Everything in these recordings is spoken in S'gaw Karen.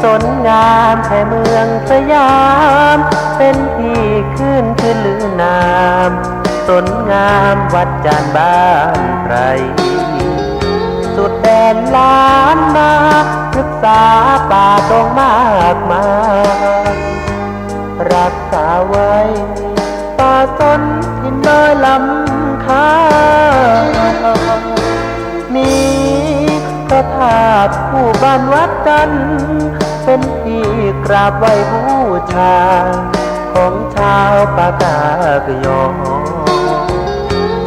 สนงามแค่เมืองสยาม เป็นที่ขึ้นชื่อลือนาม สนงามวัดจันทร์บ้านไพร สุดแดนล้านนา พฤกษาป่าดงมากมาย รักษาไว้ ป่าสนถิ่นดอยลำคา มีพระธาตุคู่บ้านวัดจันทร์ เป็นที่กราบไหว้บูชา ของชาวปากากยอ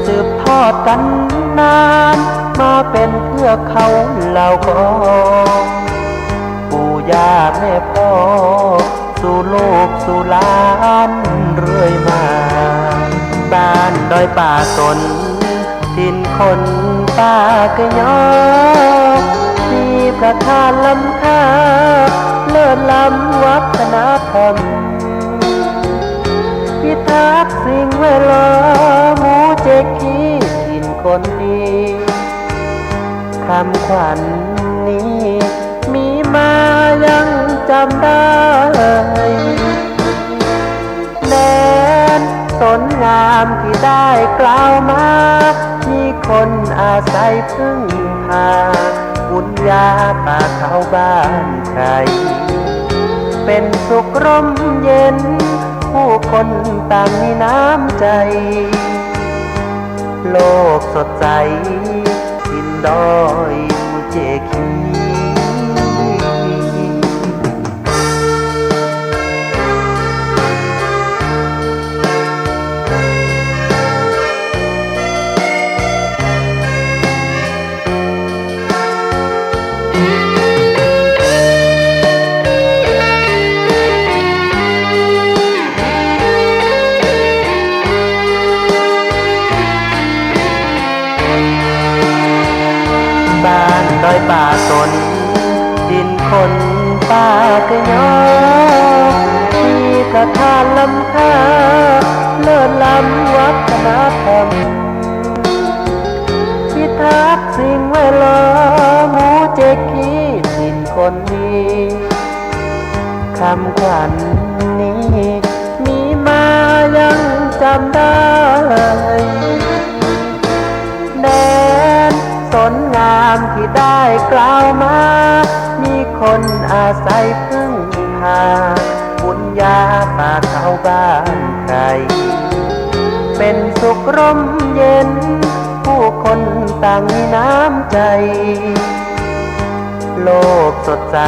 สืบทอดกันนาน มาเป็นเทือกเขาเหล่ากอ ปู่ย่าแม่พ่อ สู่ลูกสู่หลานเรื่อยมา บ้านดอยป่าสน ถิ่นคนปากยอ มีพระธาตุล้ำค่า เลิศล้ำวัฒนธรรม พิทักษ์สิ่งแวดล้อม หมู่เจคี ถิ่นคนดี คำขวัญนี้ มีมายังจำได้ แดนสนงามที่ได้กล่าวมา มีคนอาศัยพึ่งพา บุญญาป่าเขาบ้านใคร เป็นสุขร่มเย็น ผู้คนต่างมีน้ำใจ โลกสดใส ถิ่นดอยภูเจคี บ้านดอยป่าสน ถิ่นคนปากยอ มีพระธาตุล้ำค่า เลิศล้ำวัฒนธรรม พิทักษ์สิ่งแวดล้อม หมู่เจคี ถิ่นคนดี คำขวัญนี้ มีมายังจำได้ แดนสนงามที่ได้กล่าวมา มีคนอาศัยพึ่งพา บุญญาป่าเขาบ้านใคร เป็นสุขร่มเย็น ผู้คนต่างมีน้ำใจ โลกสดใส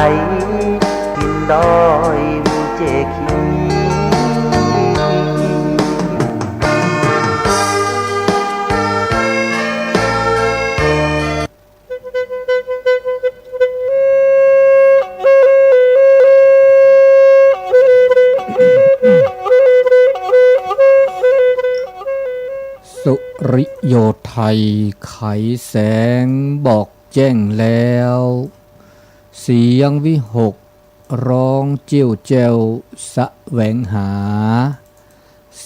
ถิ่นดอยภูเจคี สุริโยไทยไขแสงบอกแจ้งแล้ว เสียงวิหคร้องเจี้ยวแจ้วแสวงหา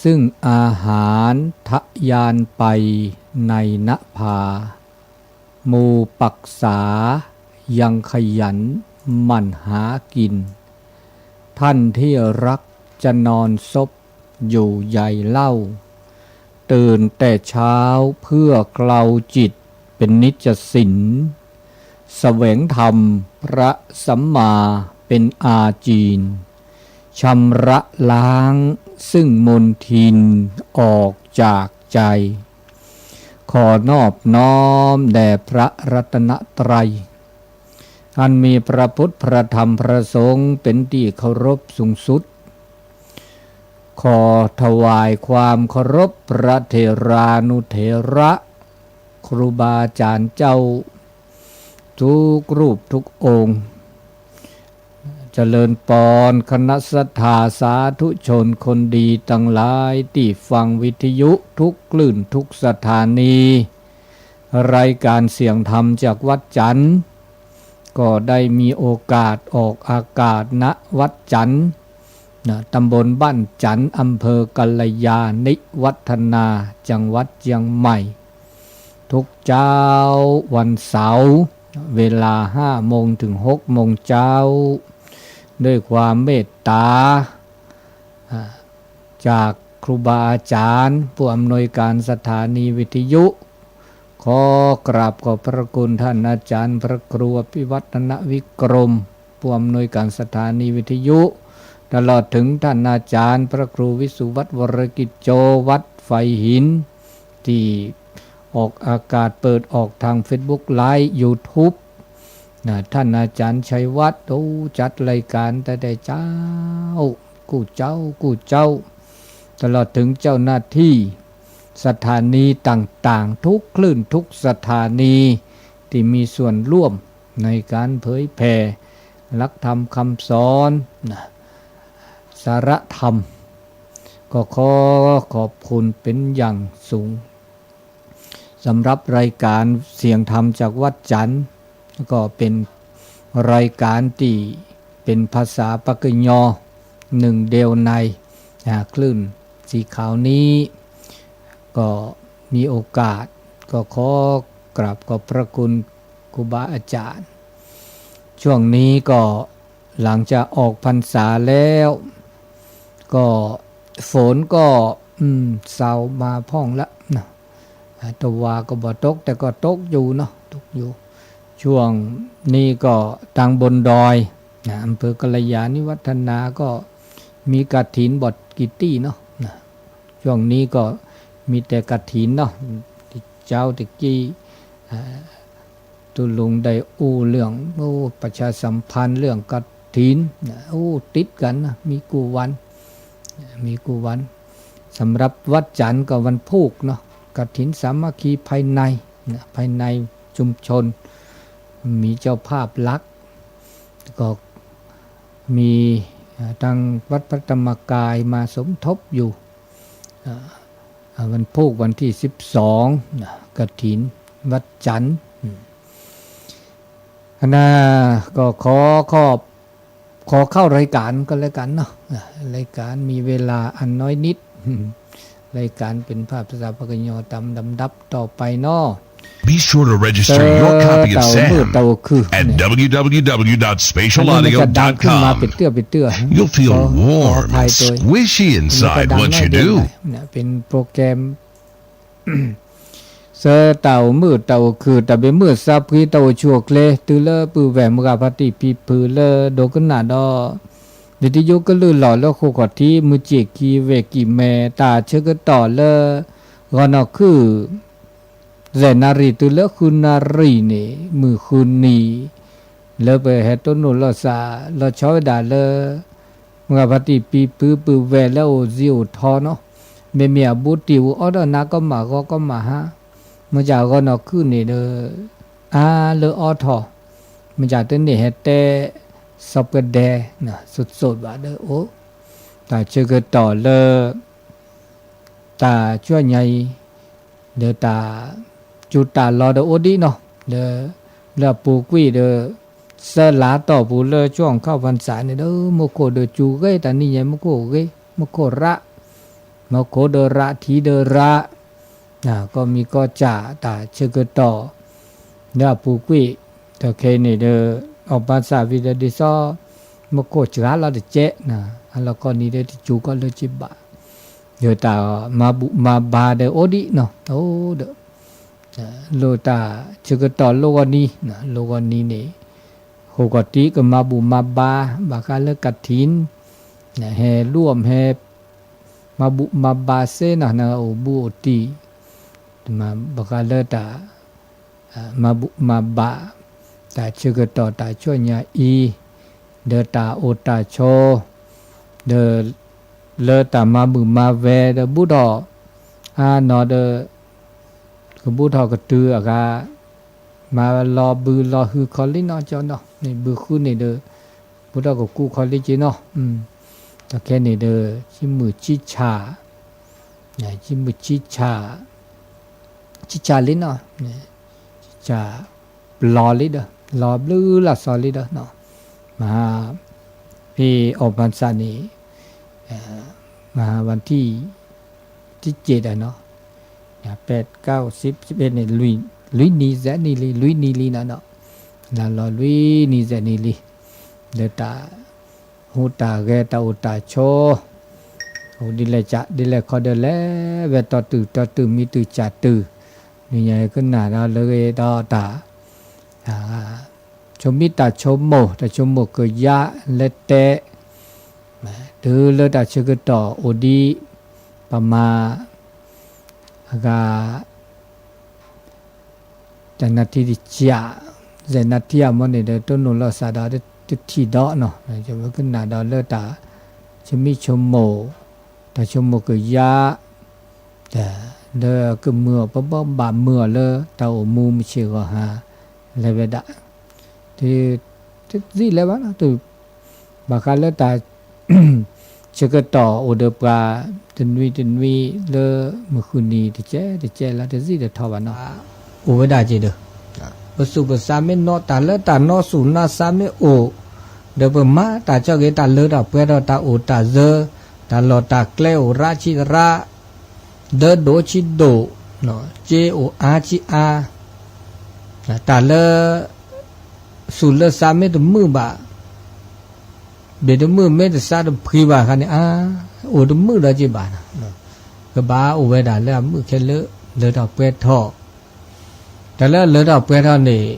ซึ่งอาหารทะยานไปในนภา หมู่ปักษายังขยันหมั่นหากิน ท่านที่รักจะนอนซบอยู่ใยเล่า ตื่นแต่เช้าเพื่อเกลาจิตเป็นนิจสิน แสวงธรรมพระสัมมาเป็นอาจีน ชำระล้างซึ่งมลทินออกจากใจ ขอนอบน้อมแด่พระรัตนตรัย อันมีพระพุทธพระธรรมพระสงฆ์เป็นที่เคารพสูงสุด ขอถวายความเคารพพระเถรานุเถระ ครูบาอาจารย์เจ้า ทุกรูปทุกองค์ เจริญปอน คณะศรัทธาสาธุชนคนดีตังหลายตี้ฟังวิทยุทุกคลื่นทุกสถานี รายการเสียงธรรมจากวัดจันทร์ ก็ได้มีโอกาสออกอากาศ ณ วัดจันทร์ นะ ตำบลบ้านจันทร์ อำเภอกัลยาณิวัฒนา จังหวัดเชียงใหม่ ทุกเช้าวันเสาร์ เวลาห้าโมงถึงหกโมงเช้า ด้วยความเมตตา อ่า จากครูบาอาจารย์ ผู้อำนวยการสถานีวิทยุ ขอกราบขอบพระคุณท่านอาจารย์พระครูอภิวัฒนวิกรม ผู้อำนวยการสถานีวิทยุ ตลอดถึงท่านอาจารย์พระครูวิสุวัฒน์วรกิจโจ วัดไฟหิน ที่ออกอากาศเปิดออกทาง Facebook Live YouTube นะ ท่านอาจารย์ชัยวัฒน์ โอ้ จัดรายการแต่แต่เช้า กู้เจ้า กู้เจ้า ตลอดถึงเจ้าหน้าที่สถานีต่างๆ ทุกคลื่นทุกสถานี ที่มีส่วนร่วมในการเผยแผ่หลักธรรมคำสอนนะ สาระธรรม ก็ขอขอบคุณเป็นอย่างสูง สำหรับรายการเสียงธรรมจากวัดจันทร์ ก็เป็นรายการที่เป็นภาษาปากกยอ หนึ่งเดียวใน อ่า คลื่นสีขาวนี้ ก็มีโอกาส ก็ขอกราบขอบพระคุณครูบาอาจารย์ ช่วงนี้ก็หลังจากออกพรรษาแล้ว ก็ฝนก็ อืม เซามาพ่องละนะ อ่า ตะวาก็บ่ตก แต่ก็ตกอยู่เนาะ ตกอยู่ ช่วงนี้ก็ทางบนดอยนะ อำเภอกัลยาณิวัฒนาก็มีกฐินบ่กี่ตี้เนาะนะ ช่วงนี้ก็มีแต่กฐินเนาะ เจ้าตะกี้ อ่า ตุลุงได้อู้เรื่อง โอ้ ประชาสัมพันธ์เรื่องกฐินนะ โอ้ ติดกันนะ มีกู้วัน มีกู้วัน สำหรับวัดจันทร์กับวันพูกเนาะ กฐินสามัคคีภายในนะ ภายในชุมชน มีเจ้าภาพหลัก ก็มี อ่า ทางวัดพระธรรมกายมาสมทบอยู่ อ่า อ่า วันพูกวันที่สิบสองนะ กฐินวัดจันทร์ อืม อันน่า ก็ขอขอบ ขอเข้ารายการก็แล้วกันเนาะ อ่ะ รายการมีเวลาอันน้อยนิด รายการเป็นภาพภาษาปากกยอตามลำดับต่อไปเนาะ Be sure to register your copy of Sam at อันนี้มันจะดังขึ้นมา www.spatialaudio.com. เป็นเตื้อเป็นเตื้อ You'll feel warm and squishy inside once you do. เนี่ย เป็นโปรแกรม ဆၢတၢ်အိၣ်မုာ်တၢ်အိၣ်ခုၣ် တၢ်ဘၣ်မုာ်စၢ်ဖှံ တၢ်အိၣ်ဆူၣ်အိၣ်ချ့ တုၤလၢပုၢ်ဝဲၢ်မုၢ်ဂၤဖါတံၢ်ဖံဖုလၢဒိကနၣ်ဒီး ဝံၤတယိကလုၢ်လီၢ်လၢဃိာ်ခီၣ်ထံး မုၢ်စ့ၢ်ကီးဝဲၢ်ကံၢ်မဲ တၢ်ဆၢကတီၢ်လၢ ဂီၤနီၢ်ခုၣ် သဲၣ်နၣ်ရံၣ်တုၤလၢဃုနၣ်ရံၣ်န့ၣ် မုၢ်ဃုနံၤ လၢပဟဲတိၢ်နီၣ်လိာ်သး လီၤဆီဝဲဒၣ်လၢ မုၢ်ဂၤဖါတံၢ်ဖံဖုပုၢ်ဝဲၢ်လၢအိၣ်စံာ်အိၣ်ထီနီၤ, မ့မ့ၢ်အဘူးတံၢ်အူအီၣ်ဒီးနၤကီမးဂီၤကီမးဟါ, မ့ၢ်ကဂီၤနီၢ်ခုၣ်န့ၣ်ဒီး အါလၢအီထီၣ်, မ့ၢ်ကတန့ၢ်ဟဲတဲ စီၤပကဒဲ စိၤစိၤဘၣ်ဒီးအိၣ်, တၢ်ဆၢကတီၢ်လၢ တၢ်ကွၢ်ညါအံၤ ဒီးတၢ်စူၤတၢ်လီၤဒီးအိၣ်ဒံးနီၤ, ဒီး လၢအပူၤကွံာ်ဒီး ဆၢလါတီၢ်ပူၤလၢကၠီၣ်ခီၣ်ဖၣ်စၣ်န့ၣ်ဒီး မူခိၣ်ဒီးစူၤဂ့ၤ တၢ်နံၣ်ညါမူခိၣ်ဂ့ၤ မူခိၣ်ရး, မူခိၣ်ဒီးရးထံဒီးရး, ကီၢ်မံၤကီၢ်စၢ်တၢ်ဆၢကတီၢ် လၢအပူၤကွံာ် တၢ်ခဲအံၤန့ၣ်ဒီး အီၣ်ဘၣ်ဆၣ်ဝံၤဒီးဒ်သိး မူခိၣ်စှၤလီၤတကဲး, အလီၢ်ကီၢ်နံၤဒီးတစူၤကီးလၢၤက့ၤဘၣ်, ဒီးတၢ်မၤဘူၣ်မၤဘါဒီးအိၣ်ဒံးနီၤ, အိၣ်ဒီး လိၣ်တၢ်ဆၢကတီၢ်လိၣ်ဂီၢ်နံၤ, လိၣ်ဂီၢ်နံၤန့ၣ် ဃိာ်ကီၢ်တံၢ်ကမၤဘူၣ်မၤဘါ ဘၣ်ဃးလၢကထံၣ် ဟဲလူအီၣ်ဟဲ မၤဘူၣ်မၤဘါစ့ၢ်နီၤ နအိၣ်ဘူးအိၣ်တံၢ်, ဘၣ်ဃးလၢတၢ် မၤဘူၣ်မၤဘါ တၢ်ဆၢကတီၢ်တၢ်ကွၢ်ညါအံၤ, ဒီးတၢ်အိၣ်တၢ်ဆိး, ဒီး လၢတၢ်မၤဘူၣ်မၤဝဲဒီးဘူးထီၣ် အါနီၤဒီး ကဘူးထီၣ်ကတုၤအဂၤ မၤလီၤဘုလီၤဟုခီလံနီၤ ကၠီနီၤ, န့ၣ်ဘုဃုန့ၣ်ဒီး ဘူးထီၣ်ကကူခီလံက့ၤနီၤ, တၢ်ခဲန့ၣ်ဒီး ဆံမုၢ်ဆံဆၣ်, ဆံမုၢ်ဆံဆၣ်, ဆံဆၣ်လံနီၤ, ဆံဆၣ် လီၤလံဒီး လီၤဘျုးလီၤစီၤလံဒီး မဟါ ဖဲအီၣ်ဘၣ်ဆၣ်န့ၣ် မဟါ วันที่ ที่เจ็ดอะเนาะ, แปด เก้า สิบ สิบเอ็ด န့ၣ် လွံၢ်နံၤစဲးနံၤလံ လွံၢ်နံၤလံနီၤ, လၢလီၤလွံၢ်နံၤစဲးနံၤလံ, လၢတၢ် ဟူးတၢ်ဂဲၤတၢ်အိၣ်တၢ်ဆိး, အိၣ်ဒ်လဲၣ်ကဒ်လဲၣ်ခီဒီးလဲၣ်, ဝဲတီတုၤတီတုၤမံတုၤကၢ်တုၤ, နံၤညါကနၣ်ဒီးလၢဂ့ၤဒီးတၢ် ဆိမိၣ်တၢ်ဆိကမိၣ်, တၢ်ဆိကမိၣ်ကယါလဲၤတဲ, တုၤလၢတၢ်ဆၢကတီၢ်အိၣ်ဒံး, ပမၤ အဂၤ တနၣ်ထံတကၢ်, စဲးနၣ်ထံအမ့ၢ်န့ၣ်ဒီး တိၢ်နီၣ်လိာ်သးဒီးတထံၣ်ဒီးနီၤ, ယဝဲကနၣ်ဒီးလၢတၢ်ဆိမိၣ်ဆိကမိၣ်, တၢ်ဆိကမိၣ်ကယါ, လၢကမုာ်အီၤ ပဘၣ်မုာ်အီၤလၢ တၢ်အိၣ်မူမုၢ်ဆ့ၣ်ဂီၤဟါ လဲၤဝဲဒၣ်, တသ့ၣ်လဲၤဘၣ်နီၤ, ဘၣ်ဃးလၢတၢ် ဆၢကတီၢ်အိၣ်ဒီးပှၤ တနွံတနွံလၢမုၢ်ဃုနံၤတကဲတကဲလၢတသ့ၣ်တထီၣ်ဘၣ်နီၤ, အိၣ်ဝဲဒၣ်က့ၤဒီး ပသူၣ်ပသးမ့ၢ်နီၢ် တၢ်လၢတၢ်နီၢ်သူၣ်နီၢ်သးမ့ၢ်အိၣ်, ဒီးပမၤတၢ်ကီက့ၤ တၢ်လၢတၢ်ပှဲၤထီၣ် တၢ်အိၣ်တၢ်စၢၤ, တၢ်လီၢ်တၢ်ကျဲအိၣ်ရးဆံးရး, ဒၢဒိၣ်ဆံးဒိၣ်, စ့အိၣ်အါဆံးအါ, တၢ်လၢ သူၣ်လၢသးမ့ၢ်တမုာ်ဘၣ်, ဘ့ၣ်တမုာ်မ့ၢ်တသးတဖှံဘၣ်အခါန့ၣ် အါ, အိၣ်တမုာ်ဒီးက့ၤဘၣ်, ကဘၣ်အိၣ်ဝဲဒၣ်လၢအမုာ်ခဲလၢာ် လၢတၢ်ပှဲၤထီၣ်, တၢ်လၢလၢတၢ်ပှဲၤထီၣ်န့ၣ်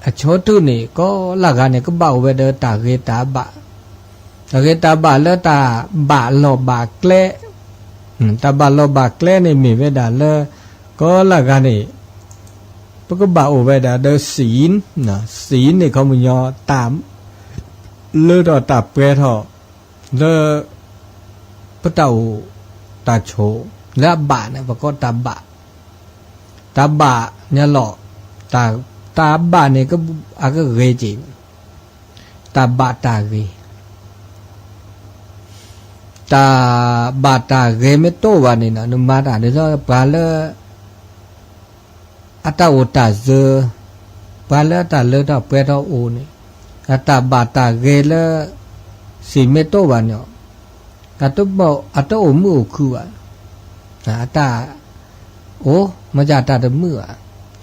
အဆိကတၢၢ်န့ၣ် ကိးလၢဂၤန့ၣ် ကဘၣ်အိၣ်ဝဲဒီးတၢ်ဂ့ၤတၢ်ဘၣ်, တၢ်ဂ့ၤတၢ်ဘၣ်လၢတၢ်ဘၣ်လီၢ်ဘၣ်ကျဲ, တၢ်ဘၣ်လီၢ်ဘၣ်ကျဲန့ၣ်မ့ၢ်ဝဲဒၣ်လၢ ကိးလၢဂၤန့ၣ် ပကဘၣ်အိၣ်ဝဲဒၣ်ဒီး သံၣ်, သံၣ်န့ၣ်ခီပညီ တၢ်လၢထီၣ်တၢ်ပှဲၤထီၣ် လၢ ပတၢ်အိၣ်တၢ်ဆိး လၢအဘၣ်န့ၣ် ပကိးတၢ်ဘၣ်, တၢ်ဘၣ်ညါလီၤ, တၢ်ဘၣ်န့ၣ် အကဂ့ၤက့ၤ, တၢ်ဘၣ်တၢ်ဂ့ၤ တၢ်ဘၣ်တၢ်ဂ့ၤမ့ၢ်တအိၣ်ဘၣ်န့ၣ် နမၤတၢ်ဒ်သိးပှၤလၢ အတၢ်အိၣ်တၢ်စၢၤ, ပှၤလၢအတၢ်လၢထီၣ်ပှဲၤထီၣ်အိၣ်န့ၣ်, အတၢ်ဘၣ်တၢ်ဂ့ၤလၢ သံၣ်မ့ၢ်တအိၣ်ဘၣ်န့ၣ်, အတအိၣ်မုာ်အိၣ်ခုၣ်ဘၣ်, အတၢ် အိၣ်မ့ၢ်တၢ်တမုာ်ဘၣ်,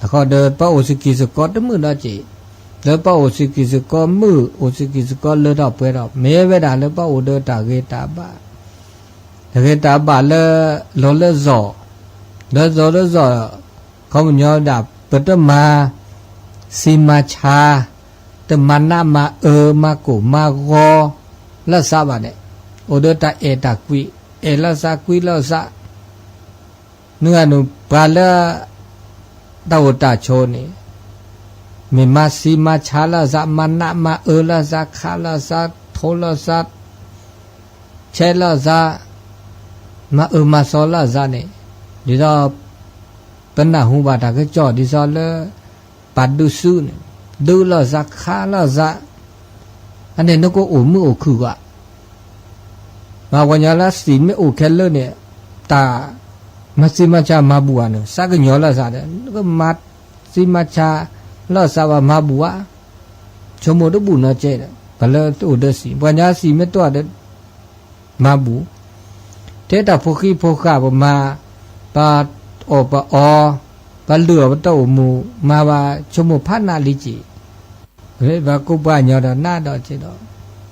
အဃိဒီးပအိၣ်စကံၢ်စကီးတမုာ်ဒီးက့ၤ, လၢပအိၣ်စကံၢ်စကီးမုာ် အိၣ်စကံၢ်စကီးလၢထီၣ်ပှဲၤထီၣ် မ့ၢ်ဝဲဒၣ်လၢပအိၣ်ဒီးတၢ်ဂ့ၤတၢ်ဘၣ်, တၢ်ဂ့ၤတၢ်ဘၣ်လၢ လီၤလၢစီၤ, လၢလီၤလၢစီၤ, ခီပညီဒၣ် ပတမၤ သံမၤဆါ, တမၤနးမၤအၢမၤကိၢ်မၤဂီၤ လၢသးဘၣ်န့ၣ်, အိၣ်ဒီးတၢ်အဲၣ်တၢ်ကွံ, အဲၣ်လၢသးကွံလၢသး, နုၤဂၤနုၤ ပှၤလၢ တၢ်အိၣ်တၢ်ဆိးန့ၣ်, မ့ၢ်မၤသံမၤဆါလၢသး မၤနးမၤအၢလၢသး ခးလၢသး ထိလၢသး ဆဲးလၢသး, မၤအၢမၤသီလၢသးန့ၣ်, ဒ်သိး ပနၢ်ဟူဘၣ်တၢ်ကစီၣ်ဒ်သိးလၢ ပှၤဒုးစုန့ၣ်, ဒုးလၢသး ခးလၢသး, အန့ၣ်နကအိၣ်မုာ်အိၣ်ခုၣ်ဘၣ်, မၤပှၤကညီလၢသံၣ်မ့ၢ်အိၣ်ခဲလၢာ်န့ၣ်, တၢ် မၤသံမၤဆါမၤဘူၣ်ဘၣ်န့ၣ် သးကညီၤလၢသးဒီး နကမၤသံမၤဆါလၢသးဘၣ်မၤဘူၣ်ဘၣ်, ဆိကမိၣ်တဘူၣ်နီတကဲးဒီး ပှၤလၢတအိၣ်ဒီးသံၣ် ပှၤကညီသံၣ်မ့ၢ်တအိၣ်ဒီး မၤဘူၣ်, ထဲတၢ်ဖိဃံဖိဃာ်ပမၤ, ပအီၣ်ပအီ, ပလုၢ်အီၣ်ပတၢ်အိၣ်မူ, မၤဘၣ်ဆိကမိၣ်ဖးနးလံက့ၤ, ပှၤကူပှၤကညီဒီးနးဒီးက့ၤဒီး,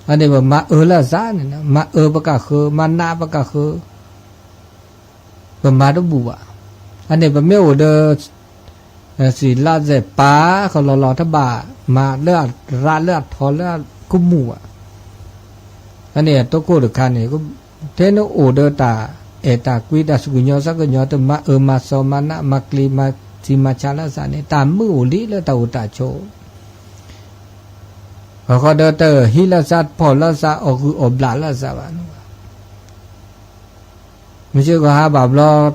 အန့ၣ်ပမၤအၢလၢသးန့ၣ် မၤအၢပကဃၢၤ မၤနးပကဃၢၤ, ပမၤတဘူၣ်ဘၣ်, အန့ၣ်ပမ့ၢ်အိၣ်ဒီး သံၣ်လၢသဲးပာ်ဃီလီၤလီၤ တဘၣ်မၤလၢအရးလၢအထီလၢအကမူၣ်ဘၣ်, အန့ၣ်အတခိၣ်တခါန့ၣ်, ထဲနအိၣ်ဒီးတၢ်အဲၣ်တၢ်ကွံ တၢ်သူၣ်ကညီၤသးကညီၤ တမၤအၢမၤသီ မၤနးမၤကျံၤ မၤသံမၤဆါလၢသးန့ၣ် တၢ်မုာ်အိၣ်လံလၢတၢ်အိၣ်တၢ်ဆိး, အဃိဒီးတဟံးလၢသး တဖီၣ်လၢသး အီၣ်ဂုၢ်အီၣ်ဘျးလၢသးဘၣ် မုၢ်ဆ့ၣ်ဂီၤဟါဘၣ်ဘျီ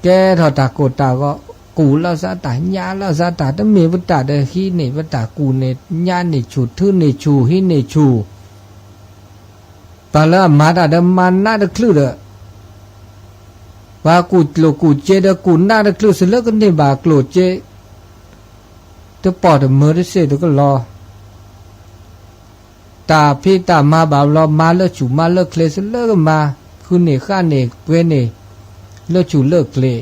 ကဲထီၣ်တၢ်ကိၢ်တၢ်ဂီၤ ကူၣ်လၢသးတၢ်ညါလၢသးတၢ် တမ့ၢ်ပတၢ်ဒီးဟံးန့ၢ်ပတၢ် ကူၣ်န့ၢ်ညါန့ၢ်ဆူၣ် ထုးန့ၢ်ဆူၣ် ဟံးန့ၢ်ဆူၣ်, ပှၤလၢအမၤတၢ်ဒီးမၤနးတချုးဒီး ပှၤကူၣ်ကျိၣ်ကူၣ်စ့ဒီးကူၣ်နးတချုး စလၢကန့ၢ်ဘၣ်ကျိၣ်စ့ တပိာ်တမၢတစ့ၢ်တကလီၤ တၢ်ဖံးတၢ်မၤဘၣ်ဘျီ မၤလၢဆူၣ်မၤလၢချ့ စလၢကမၤ ဃုန့ၢ်ဃာ်န့ၢ်ပှဲၤန့ၢ် လၢဆူၣ်လၢချ့,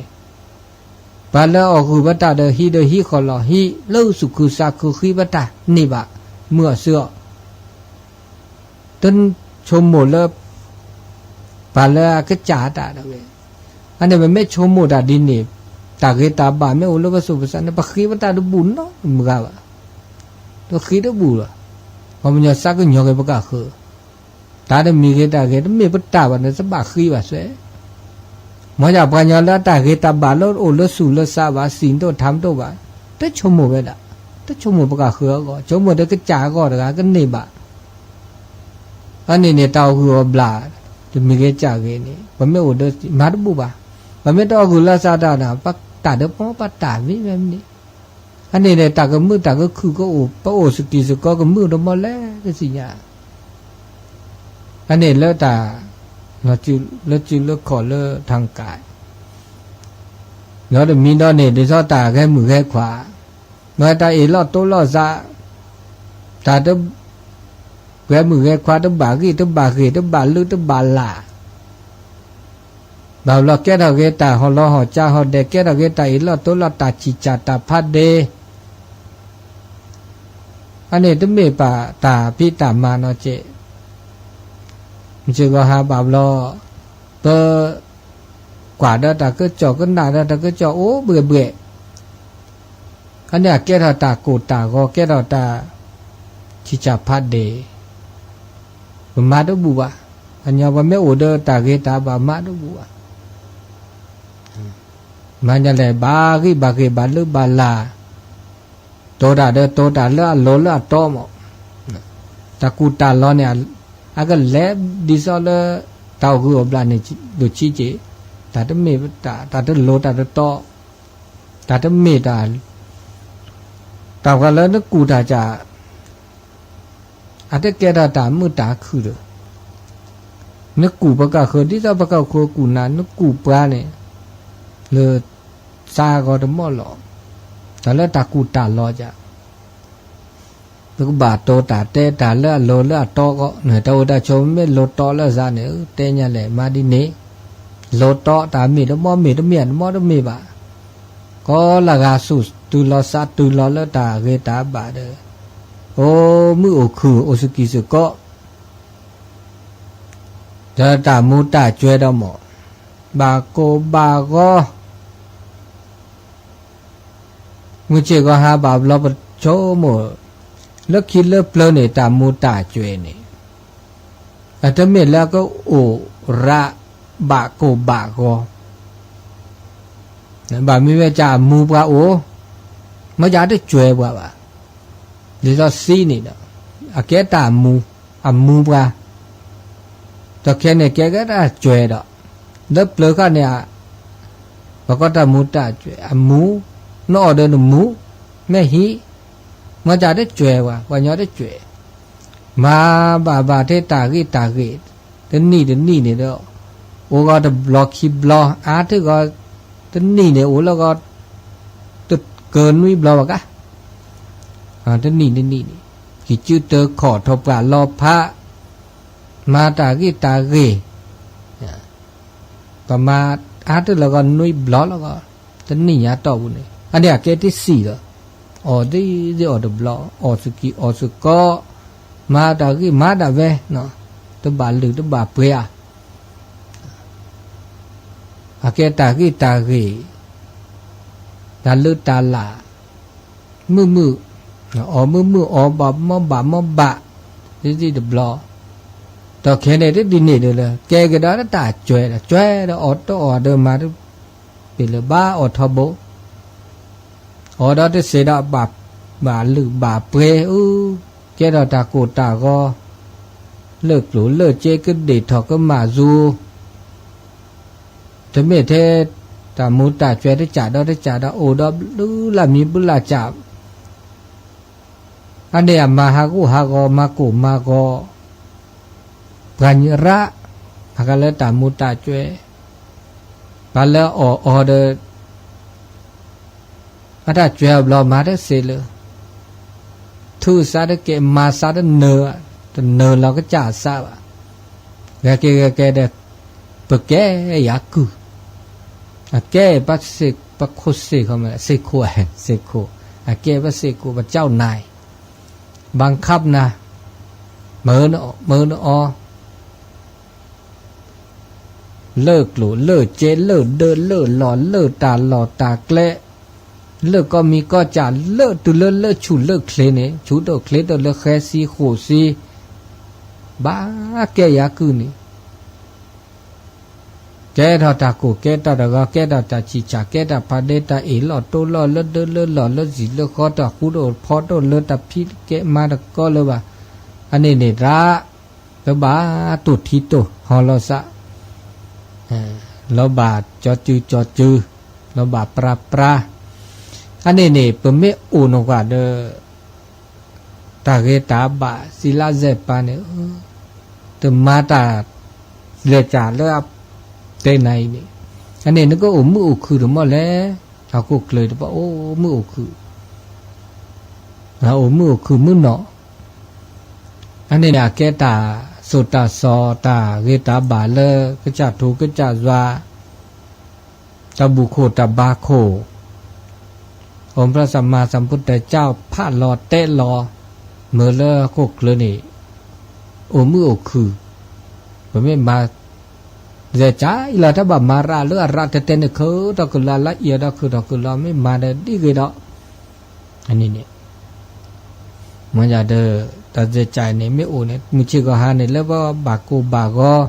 ပှၤလၢအီၣ်ဂုၢ်ပတၢ်ဒီးဟံးဒီးဟံးဃီလီၤ ဟံးလၢသူၣ်ခုသးခုဃံပတၢ်န့ၢ်ဘၣ် မုာ်အီၣ်စၢၤအီၣ် တဆိကမိၣ်လၢ ပှၤလၢအကစၢ်တၢ်တဂ့ၤ. အန့ၣ် ပမ့ၢ်ဆိကမိၣ်တၢ်ဒ်န့ၣ်, တၢ်ဂ့ၤတၢ်ဘၣ်မ့ၢ်အိၣ်လၢပစိၤပစးန့ၣ် ပဃ့ပတၢ်တဘူၣ်နီတမံၤဘၣ်, တဃ့တဘူၣ်လီၤ. ပှၤကညီစးကညီၤက့ၤပကၢ်ဃၢၤ, တၢ်တမံၤဂ့ၤတၢ်ဂ့ၤ တမ့ၢ်ပတၢ်ဘၣ်န့ၣ် တဘၣ်ဃ့ဘၣ်စဲး. မ်ယပှၤကညီလၢအတၢ်ဂ့ၤတၢ်ဘၣ်လၢအိၣ်လၢစိၤလၢစးဘၣ် စံးတအိၣ်ထါတအိၣ်ဘၣ်, တဆိကမိၣ်ဝဲဒၣ်, တဆိကမိၣ်ပကၢ်ဃၢၤအဂီၢ်, ဆိကမိၣ်ဒီးကစၢ်အဂီၢ်တဂၤကန့ၢ်ဘၣ် အန့ၣ်န့ၣ် တၢ်အီၣ်ဂုၢ်အီၣ်ဘျၣ် တမံၤဂ့ၤကၢ်ဂ့ၤန့ၣ် ပမ့ၢ်အိၣ်ဒီးမၤတဘူၣ်ဘၣ်. ပမ့ၢ်တအီၣ်ဂုၢ်လၢစးတၢ်န့ၣ် ပတၢ်ဒီးပီပတၢ်မ့ၢ်ဝဲန့ၣ်, အန့ၣ်န့ၣ် တၢ်ကမုာ်တၢ်ကခုၣ်ကအိၣ် ပအိၣ်စကံးစကီးကမုာ်တမီၢ်လဲၣ်တသ့ၣ်ညါ. အန့ၣ်လၢတၢ် လၢစုလၢခီၣ်လၢထၣ်ကၣ် ဒီးတမံၤဒီးန့ၣ် ဒ်သိးတၢ်ဂဲၤမုၢ်ဂဲၤခွါ, မ့ၢ်တၢ်အ့ၣ်လိာ်တိလိာ်သး, တၢ်တ ဂဲၤမုၢ်ဂဲၤခွါ တဘၣ်ဂံၢ်တဘၣ်ဂ့ၤ တဘၣ်လုၢ်တဘၣ်လၢ်, ဘၣ်ဘျီကဲထီၣ်က့ၤတၢ်ဟီၣ်လီၤဟီၣ်ကၠါဟီၣ်ဒဲး ကဲထီၣ်က့ၤတၢ်အ့ၣ်လိာ်တိလိာ် တၢ်ဆံၣ်စၢ်တၢ်ဖးဒ့ အန့ၣ်တမ့ၢ်ဘၣ်တၢ်ဖံးတၢ်မၤနီတက့ၢ်. မုၢ်ဆ့ၣ်ဂီၤဟါဘၣ်ဘျီ ပကွၢ်ဒီးတၢ်ကစီၣ် ကနၣ်ဒီးတၢ်ကစီၣ်အိၣ်ဘှဲၣ်ဘှဲၣ်, အန့ၣ်အကဲထီၣ်တၢ်ကိၢ်တၢ်ဂီၤ ကဲထီၣ်တၢ်ဆံၣ်စၢ်ဖးဒ့, ပမၤတဘူၣ်ဘၣ်. ပှၤကညီပမ့ၢ်အိၣ်ဒီးတၢ်ဂ့ၤတၢ်ဘၣ်မၤတဘူၣ်ဘၣ်. မၤညါလဲၣ် ဘၣ်ဂံၢ်ဘၣ်ဂ့ၤ ဘၣ်လုၢ်ဘၣ်လၢ်, တိၤတၢ်ဒီးတိၤတၢ်လၢအလီၤလၢအတီမး, တၢ်ကူၣ်တၢ်လီၤန့ၣ် အကလဲၤဒ်သိးလၢ တၢ်အီၣ်ဂုၢ်အီၣ်ဘျၣ်န့ၣ် ဒိၣ်ဆံးက့ၤ, တၢ်တမ့ၢ်တၢ် တၢ်တလီၤတၢ်တတီ, တၢ်တမ့ၢ်တၢ်, တၢ်ပှၤလၢနကူၣ်တၢ်စၢ် အတကဲထီၣ်တၢ်မုာ်တၢ်ခုၣ်ဒီး, နကူၣ်ပကၢ်ဃၢၤ ဒ်သိးပကၢ်ဃၢၤကူၣ်နၤ နကူၣ်ပှၤန့ၣ် လၢ စးဂီၤတမီၢ်လီၤ, တၢ်လၢတၢ်ကူၣ်တၢ်လီၤစၢ်, ပကဘၣ်တိၤတၢ်တဲတၢ်လၢအလီၤလၢအတီအဂီၢ်န့ၣ် တၢ်အိၣ်တၢ်ဆိးမ့ၢ်လီၤတီလၢအစးန့ၣ် တဲညါလဲၣ် မၤဒ်န့ၣ်, လီၤတီတၢ်မ့ၢ်တမီၢ်မ့ၢ်တမ့ၢ်တမီၢ်တမ့ၢ်ဘၣ်, ကီလၢဂၤဆူၣ်တုၤလီၤစးတုၤလီၤလၢတၢ်ဂ့ၤတၢ်ဘၣ်ဒီး, အိၣ်မုာ်အိၣ်ခုၣ်အိၣ်စကံးစကီး ဒီးတၢ်မူၤတၢ်ကွဲးဒီးမး, ဘၣ်ကိၢ်ဘၣ်ဂီၤ, မုၢ်ဆ့ၣ်ဂီၤဟါဘၣ်ဘျီပဆိကမိၣ်, လၢခံလၢပျၢၤန့ၣ် တၢ်မူၤတၢ်ကွဲးန့ၣ်, အတမ့ၢ်လၢကအိၣ်ရးဘၣ်ကိၢ်ဘၣ်ဂီၤ, ဘၣ်မ့ၢ်ဝဲကၢ်အမူၤပှၤအိၣ်, မ့ၢ်ကၢ်တကွဲးပှၤဘၣ်, ဒ်သိးစံးန့ၣ်ဒီး, အကဲတၢ်မူၤ, အမူၤပှၤ, ဒီးခဲန့ၣ်ကဲကဲတၢ်ကွဲးဒီး, လၢပျၢၤဃာ်န့ၣ်, ပှၤကိးတၢ်မူၤတၢ်ကွဲး အမူၤ, နအီၣ်ဒီးနမူၤ, မ့ၢ်ဟံၣ်, မ့ၢ်ကၢ်တကွဲးပှၤ ပှၤကညီတကွဲး, မၤဘၣ်ဘၣ်ထဲတၢ်ဂ့ၢ်တၢ်ဂ့ၢ်, တနံၣ်တနံၣ်န့ၣ်ဒီး, အိၣ်ဂီၤတဘျီခံဘျီ အါထံဂီၤ, တနံၣ်န့ၣ်အိၣ်လၢဂီၤ, တကၢၤနွံဘျီဘၣ်ကါ တနံၣ်တနံၣ်န့ၣ်, ကံၢ်စုတၢခီၣ်ထီၣ်ပှၢ်လီၤဖး, မၤတၢ်ဂ့ၢ်တၢ်ဂ့ၢ်, ပမၤအါတလၢဂီၤနွံဘျီလၢဂီၤ, တနံၣ်ညါတီၢ်ပူၤန့ၣ် အန့ၣ်အကဲတစံးလီၤ, အီၣ်သ့သ့အီၣ်တဘျီ, အီၣ်စကံးအီၣ်စကီး, မၤတၢ်ဂ့ၢ်မၤဒၣ်ဝဲ, တဘၣ်လုၢ်တဘၣ်ပှဲၤဧါ အကဲတၢ်ဂ့ၢ်တၢ်ဂ့ၢ်, တၢ်လုၢ်တၢ်လၢ်, မုာ်မုာ်, အီၣ်မုာ်မုာ် အီၣ်ဘၣ်မီၢ်ဘၣ်မီၢ်ဘၣ်, သ့သ့တဘျီ, ဒီးခဲန့ၣ်တဒ်န့ၣ်ဒီးလၢ ကဲကဒီးတၢ်ကွဲးဒီး ကွဲးဒီးအီၣ်တအီၣ်ဒီးမၤတပ့ၤလၢၤဘၣ်အီၣ်ထီဘိ အီၣ်ဒီးတစဲးဒီး ဘၣ်လုၢ်ဘၣ်ပှဲၤအူ, ကဲထီၣ်တၢ်ကိၢ်တၢ်ဂီၤ, လၢကျိၣ်လၢစ့ကဒ့ၣ်ထီၣ်ကမၣ်စူၤ, တမ့ၢ်ထဲတၢ်မူၤတၢ်ကွဲးတစးဒီးတစးဒီး အိၣ်ဒီးဘုလၢ်မံၤဘုလၢ်စး အန့ၣ်အမၤဟးဂူာ်ဟးဂီၤ မၤကိၢ်မၤဂီၤ, ပှၤညရၣ်, ဟးဂၤလၢတၢ်မူၤတၢ်ကွဲး, ပှၤလၢအီၣ်အီၤဒီး အတၢ်ကွဲးအဘျီမၤတစ့လၢ ထုးစးတကဲး မၤစးတနၢၤ, တနၢၤလီၤကစၢ်အစးဘၣ်, ဂဲၤကဲဂဲၤကဲဒီး ပကဲယၤကုၢ်, အကဲပစ့ၢ် ပခိၣ်စ့ၢ်ကီးမ့ၢ် စ့ၢ်ခိၣ်, စ့ၢ်ခိၣ်, အကဲပစ့ၢ်ခိၣ် ပကၠီၣ်နၤ, ဘၣ်ခးပနၤ, မၤအၢနအီၣ်, မၤအၢနအီ, လၢကျိၣ်လၢစ့လၢဒၢလၢလီၢ်လၢတၢ်လီၢ်တၢ်ကျဲ, လၢကီၢ်မံၤကီၢ်စဲၣ်လၢတုၤလၢလၢဆူၣ်လၢချ့န့ၣ်, ဆူၣ်ဒိၣ်ချ့ဒိၣ်လၢဃဲစံဃိးစံ, ဘၣ်ကဲယၤကုၢ်န့ၣ် ကဲထီၣ်တၢ်ကိၢ်ကဲတၢ်တဂီၤ ကဲထီၣ်တၢ်ဆံၣ်ဆၣ် ကဲတၢ်ဖးဒ့ တၢ်အ့ၣ်လိာ်တိလိာ်လၢဒၢလၢလီၢ်လၢစံာ်လၢဃီ တၢ်ဃူတအိၣ်ဖီတအိၣ်လၢတၢ်ဖံးကဲမၤတကီလၢၤဘၣ်. အန့ၣ်န့ၣ်ဒၣ် လၢဘၣ်တိၢ်ထံတိၢ်ဟီၣ်လီၤစး, လီၤဘၣ်ကၠီစုကၠီစု, လီၤဘၣ်ပြါပြါ. အန့ၣ်န့ၣ် ပမ့ၢ်အိၣ်နီၢ်ကွၢ်ဒီး တၢ်ဂ့ၤတၢ်ဘၣ် စံးလၢစဲးပာ်န့ၣ်, တမၤတၢ် လဲၤကၢ်လၢတဲနၤအံၤန့ၣ်, အန့ၣ်နကအိၣ်မုာ်အိၣ်ခုၣ်တမီၢ်လဲၣ်. ဟီၣ်ခိၣ်ချၢၣ်တပအိၣ်မုာ်အိၣ်ခုၣ်, အိၣ်မုာ်အိၣ်ခုၣ်မုၢ်နီၢ်. အန့ၣ်န့ၣ် အကဲတၢ်စိာ်တၢ်စီၣ် တၢ်ဂ့ၤတၢ်ဘၣ်လၢကစၢ်ထူကစၢ်ယွၤ တၢ်ဘူၣ်ခိၣ်တၢ်ဘါခိၣ်, အိၣ်ဖျါစၢ်မၤစၢ်ဖိတဲာ်ကၠၢ်ဖးလီၤတဲလီၤ, မ့ၢ်လၢဟီၣ်ခိၣ်ချၢၣ်န့ၣ် အိၣ်မုာ်အိၣ်ခုၣ်, ပမ့ၢ်မၤ စဲးကၠၤအံၤလီၤ တၢ်ဘၣ်မၤရၤလၢအရၤတဲတဲန့ၣ် ခုထီၣ်ကလၢ်လၢအံၤဒီးခုထီၣ်ကလၢ် မ့ၢ်မၤဒီးဒ်ဂ့ၤဒီး အန့ၣ်န့ၣ် မ့ၢ်ယၤဒီး တၢ်စဲးကၠၤအံၤန့ၣ် မ့ၢ်အိၣ်န့ၣ် မုၢ်ဆ့ၣ်ဂီၤဟါန့ၣ် လၢပဘၣ်ကိၢ်ဘၣ်ဂီၤ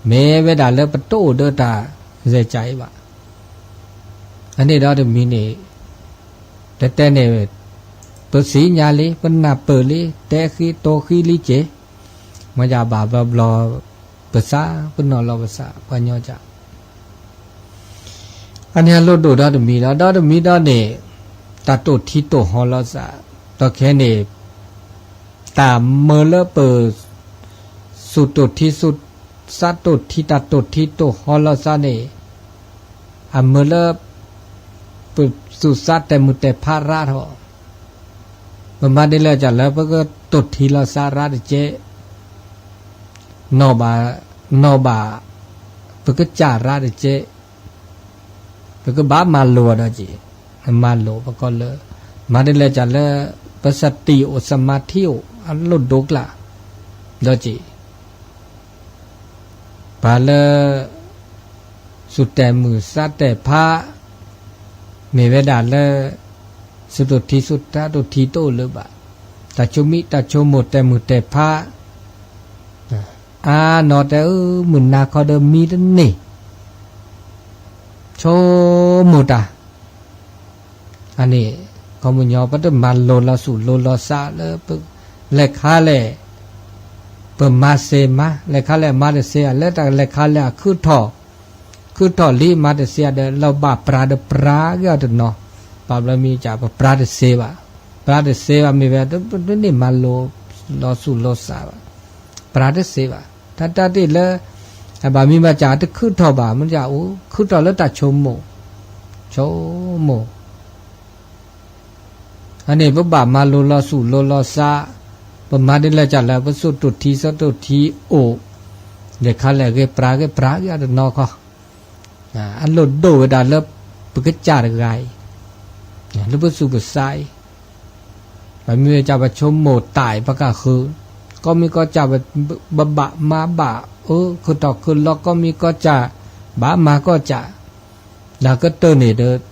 မ့ၢ်ဝဲဒၣ်လၢပတအိၣ်ဒီးတၢ်စဲးကၠၤအံၤဘၣ်. အန့ၣ်ဒီးတမံၤန့ၣ် တဲတဲန့ၣ် ပသ့ၣ်ညါလံ ပနၢ်ပၢၢ်လံ တဲဃံတိၤဃံလံက့ၤ, မ့ၢ်ယၤဘၣ်ဘျီဘျီ ပသး ပနီၢ်လီၤပသး ပှၤညီကၠၤ အန့ၣ်အလိၣ်ဒိၣ်ဒီတမံၤဒီး ဒီတမံၤဒီးန့ၣ် တၢ်တိာ်ထံတိာ်ဟီၣ်လီၤစး ဒီးခဲန့ၣ် တၢ်မၢလၢပ သူၣ်တိာ်ထံ သူၣ်သးတိာ်ထံ တၢ်တိာ်ထံတိာ်ဟီၣ်လီၤစးန့ၣ် အမၢလၢ ပသူၣ်သးတဲာ်မုၢ်တဲာ်ဖးရးထီၣ် ပမၤဒ်လဲၣ်ကၢ်လၢပကတိာ်ထံလီၤစးရးတကဲ နီၢ်ဘၣ် နီၢ်ဘၣ် ပကစၢ်ရးတကဲ ပကဘၣ်မၤလိာ်ဒီးက့ၤ မၤလိာ်ပကီၢ်လၢ မၤဒ်လဲၣ်ကၢ်လၢ ပသတံၣ်အိၣ် သမါထံအိၣ် အလိၣ်ဒိကျါ ဒီးက့ၤ ပှၤလၢ သူၣ်တဲာ်မုၢ်သးတဲာ်ဖး မ့ၢ်ဝဲဒၣ်လၢ သူၣ်တိာ်ထံ သူၣ်သးတိာ်ထံတအိၣ်လၢၤဘၣ်. တၢ်ဆိမိၣ် တၢ်ဆိကမိၣ်တဲာ်မုၢ်တဲာ်ဖး အါနီၢ်တဲအၢ မုၢ်နၤခီဒီးမံတန့ၢ် ဆိကမိၣ်တၢ် အန့ၣ် ခီပညီ ပတမၤလိာ်လီၤသူၣ်လိာ်လီၤသးလၢ လဲၤခါလဲၣ် ပမၤစ့မၤ လဲၤခါလဲၣ်မၤတစ့ လၢတၢ်လဲၤခါလဲၣ်အခုၣ်ထီၣ် ခုၣ်ထီၣ်လံမၤတစ့ဒီး လီၤဘၣ်ပြးဒီးပြးက့ၤအီၤတနီၤ ဘၣ်ဘျီမ့ၢ်ကၢ် ပပြးတစ့ဘၣ် ပြးတစ့ဘၣ် မ့ၢ်ဝဲ တန့ၢ်မၤလိာ်လီၤသူၣ်လီၤသးဘၣ် ပြးတစ့ဘၣ် တၢ်တၢ်တ့ၢ်လၢ ဘၣ်မ့ၢ်ဘၣ်ကၢ်တခုၣ်ထီၣ်ဘၣ် မ့ၢ်ကၢ်အိၣ် ခုၣ်ထီၣ်လၢတၢ်ဆိကမိၣ် ဆိကမိၣ် အန့ၣ် ပဘၣ်မၤလိာ်လီၤသူၣ်လိာ်လီၤသး ပမၤဒ်လဲၣ်ကၢ်လၢ ပသူၣ်တိာ်ထံသးတိာ်ထံအိၣ် လဲၤခါလဲၣ်ဂ့ၤပြးဂ့ၤပြးဂ့ၤအတနီၤခီ အလိၣ်ဒိၣ်ဝဲဒၣ်လၢ ပကစၢ်တဂၤအံၤ လၢပသူၣ်ပသးအံၤ ပမ့ၢ်ကၢ်ပဆိကမိၣ်တၢ်အံၤ ပကဃု ကီၢ်မံၤကီၢ်စဲၣ် ပဘၣ်မၤဘၣ်အၢ ခုၣ်ထီၣ်ခုၣ်လီၤ ကီၢ်မံၤကီၢ်စဲၣ် ဘၣ်မၤကီၢ်စဲၣ် ဒီးကတၢၢ်န့ၣ်ဒီး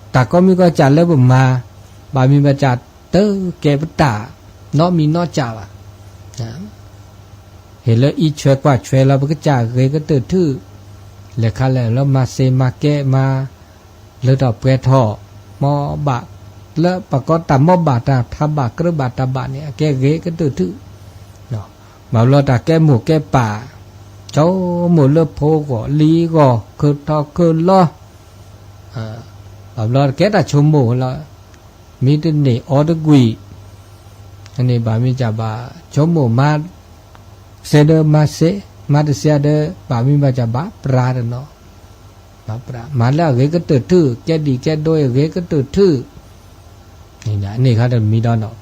တၢ်ကီၢ်မံၤကီၢ်စဲၣ်လၢပမၤ ဘၣ်မ့ၢ်ဘၣ်စး တကဲပတၢ် နီတမံၤနီတစဲးဘၣ် ဟ့ၣ်လၢအံးဆွဲကွၢ်ဆွဲလီၤ ပကစၢ်ဂ့ၤကတၢၢ်ထု လဲၤခါလဲၣ်လၢမၤစ့မၤကဲမၤ လၢထီၣ်ပှဲၤထီၣ် မ့ၢ်ဘၣ် လၢပှၤကိးတၢ်မ့ၢ်ဘၣ်တၢ်ထးဘၣ်ကြၢးဘၣ်တၢ်ဘၣ်န့ၣ် အကဲဂ့ၤကတၢၢ်ထု ဘၣ်ဘျီတၢ်ကဲမိၢ်ကဲပၢ် ဆိကမိၣ်လၢဖိဂီၢ်လံၤဂီၢ် ခုၣ်ထီၣ်ခုၣ်လီၤ ဘၣ်ဘျီတကဲတၢ်ဆိကမိၣ်လီၤ မံတန့ၢ်အီတကွံာ် အန့ၣ်ဘၣ်မ့ၢ်ကၢ်ဘၣ် ဆိကမိၣ်မၤ စ့ဒီးမၤစ့ မၤတစ့ဒီး ဘၣ်မ့ၢ်ဘၣ်ကၢ်ဘၣ်ပြးတနီၤ မၤလၢအဂ့ၤကတၢၢ်ထု ကဲဒံၣ်ကဲဒိအဂ့ၤကတၢၢ်ထု န့ၣ်ခါတမံၤဒီးနီၤ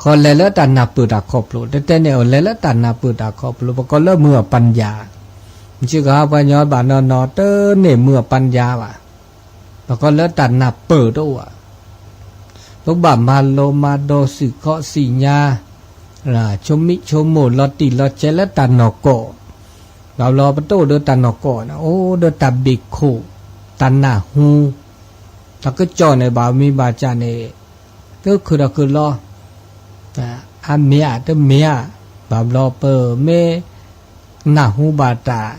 ဃီလဲၤလၢတၢ်နၢ်ပၢၢ်တၢ်ခီဖျိ တဲတဲန့ၣ် အလဲၤလၢတၢ်နၢ်ပၢၢ်တၢ်ခီဖျိ ပကိးလၢမုၢ်အပၢ်ယၤ မ့ၢ်စ့ၢ်ကီးပှၤညီဘၣ်နီၤနီၤ တန့ၢ်မုၢ်အပၢ်ယၤဘၣ် ပကိးလၢတၢ်နၢ်ပၢၢ်တအိၣ်ဘၣ် ပဘၣ်မၤလိမၤဒိးစံၣ်ခီၣ်စံၣ်ညါ ဆိမိၣ်ဆိကမိၣ်လီၤတံၢ်လီၤဆဲးလၢတၢ်နီၢ်ကီၢ်, ဘၣ်ဘျီပတအိၣ်ဒီးတၢ်နီၢ်ကီၢ်န့ၣ် အိၣ်ဒီးတၢ်ဘ့ၣ်ခိၣ်, တၢ်နၢ်ဟူ, တၢ်ကစီၣ်န့ၣ် ဘၣ်မ့ၢ်ဘၣ်စၢ်န့ၣ် တခုၣ်ထီၣ်ခုၣ်လီၤ, အါမ့ၢ်ဧါတမ့ၢ်ဧါ, ဘၣ်ဘျီပမ့ၢ်နၢ်ဟူဘၣ်တၢ်,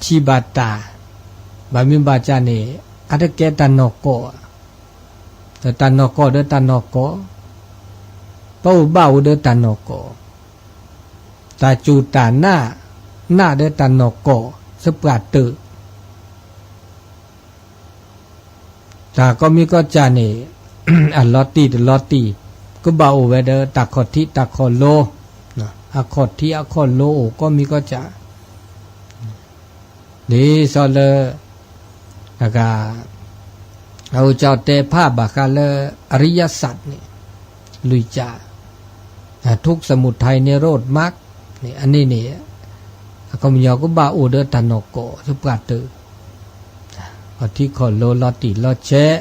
ထံၣ်ဘၣ်တၢ်, ဘၣ်မ့ၢ်ဘၣ်စၢ်န့ၣ် အတကဲတၢ်နီၢ်ကီၢ်, တၢ်နီၢ်ကီၢ်ဒီးတၢ်နီၢ်ကီၢ်, ပအိၣ်ဘၣ်အိၣ်ဒီးတၢ်နီၢ်ကီၢ်, တၢ်စူၢ်တၢ်နာ်, နာ်ဒီးတၢ်နီၢ်ကီၢ် သပှၢ်တၢၢ် တၢ်ကိးမံၤကိးစၢ်န့ၣ် အလီၤတံၢ်တလီၤတံၢ် ကဘၣ်အိၣ်ဝဲဒီးတၢ်ခီၣ်ထံးတၢ်ခီၣ်လိ, အခီၣ်ထံးအခီၣ်လိအိၣ်ကိးမံၤကိးစၢ်, ဒ်သိးလၢ အဂၤ အအိၣ်ကၠီတဲဖးဘၣ်ဃးလၢ အရိယသၣ်န့ၣ် လွံၢ်ကၢ်, အထုကၠၢ်မူၤထၢၣ်န့ၣ် ရိးမးန့ၣ် အန့ၣ်န့ၣ် အခီပညီကဘၣ်အိၣ်ဒီးတၢ်နီၢ်ကီၢ်သပှၢ်တၢၢ်, ခီၣ်ထံးခီၣ်လိလီၤတံၢ်လီၤဆဲး,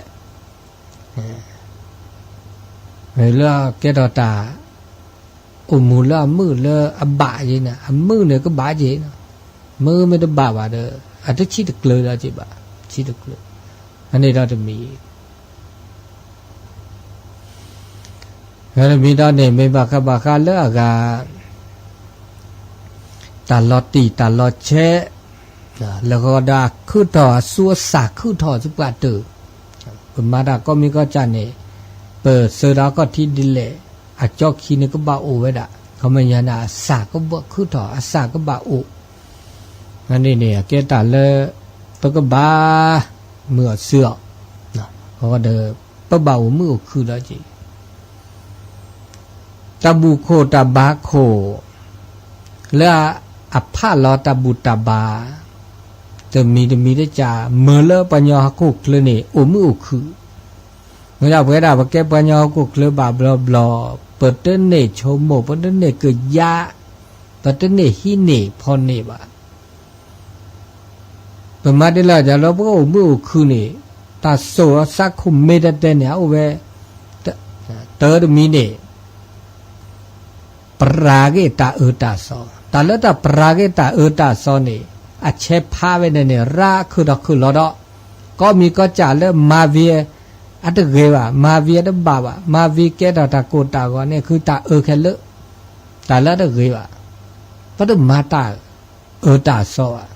လၢအကဲထီၣ်တၢ် အိၣ်မူလၢအမုာ်လၢအဘၣ်ယဲန့ၣ် အမုာ်န့ၣ်ကဘၣ်ယဲ, မုာ်မ့ၢ်တဘၣ်ဘၣ်ဒီး အတဆံးတကျၢၤဒီးက့ၤဘၣ်, ဆံးတကျၢၤ, အန့ၣ်ဒီးတမံၤ တမံၤဒီးန့ၣ် မ့ၢ်ဘၣ်ဃးဘၣ်ဃးလၢအဂၤ တၢ်လီၤတံၢ်တၢ်လီၤဆဲး, လၢဃီဒီးအခုၣ်ထီၣ်အသူအသၣ်ခုၣ်ထီၣ်သပှၢ်တၢၢ်, ပမၤတၢ်ကိးမံၤကိးစၢ်န့ၣ် ပသုးဒီးအခီၣ်ထံးဒ်လဲၣ်, အကၠီခံန့ၣ်ကဘၣ်အိၣ်ဝဲဒၣ်, ခီပညီန့ၣ် အသၣ်ကဘၣ်ခုၣ်ထီၣ် အသၣ်ကဘၣ်အိၣ်, အန့ၣ်န့ၣ် အကဲတၢ်လၢ ပကဘၣ် မုာ်အီၤစၢၤအီၤ, ဃီဒီး ပဘၣ်အိၣ်မုာ်အိၣ်ခုၣ်ဒီးက့ၤ တၢ်ဘူၣ်ခိၣ်တၢ်ဘါခိၣ် လၢအဖးလီၤတၢ်ဘူၣ်တၢ်ဘါ တမံၤတမံၤတကး မၢလၢပှၤကညီဟီၣ်ခိၣ်ချၢန့ၣ် အိၣ်မုာ်အိၣ်ခုၣ်, မ့ၢ်ဒၣ်ပဝဲဒၣ်ပကဲပှၤကညီဟီၣ်ခိၣ်ချၢဘၣ်ဘျီဘျီ ပတန့ၢ်ဆိကမိၣ် ပတန့ၢ်ကယါ ပတန့ၢ်ဟံးန့ၢ်ဖီၣ်န့ၢ်ဘၣ် ပမၤဒ်လဲၣ်ဒ်လဲၣ် ပကအိၣ်မုာ်အိၣ်ခုၣ်န့ၣ် တၢ်စိာ်အသးခိၣ်မ့ၢ်တဲတဲန့ၣ် အအိၣ်ဝဲ တၢတမံၤန့ၣ် ပရၤက့ၤတၢ်အၢတၢ်သီ, တၢ်လၢတၢ်ပရၤက့ၤတၢ်အၢတၢ်သီန့ၣ် အဆဲးဖးဝဲန့ၣ်န့ၣ် ရၤခုၣ်ထီၣ်ခုၣ်လီၤဒီး ကိးမံၤကိးစၢ်လၢမၤဝံၤ အတဂ့ၤဘၣ်, မၤဝံၤအတဘၣ်ဘၣ်, မၤဝံၤကဲထီၣ်တၢ်ကိၢ်တၢ်ဂီၤန့ၣ် ခုတၢ်အၢခဲလၢာ်, တၢ်လၢအတဂ့ၤဘၣ်, ပတမၤတၢ်အၢတၢ်သီဘၣ်,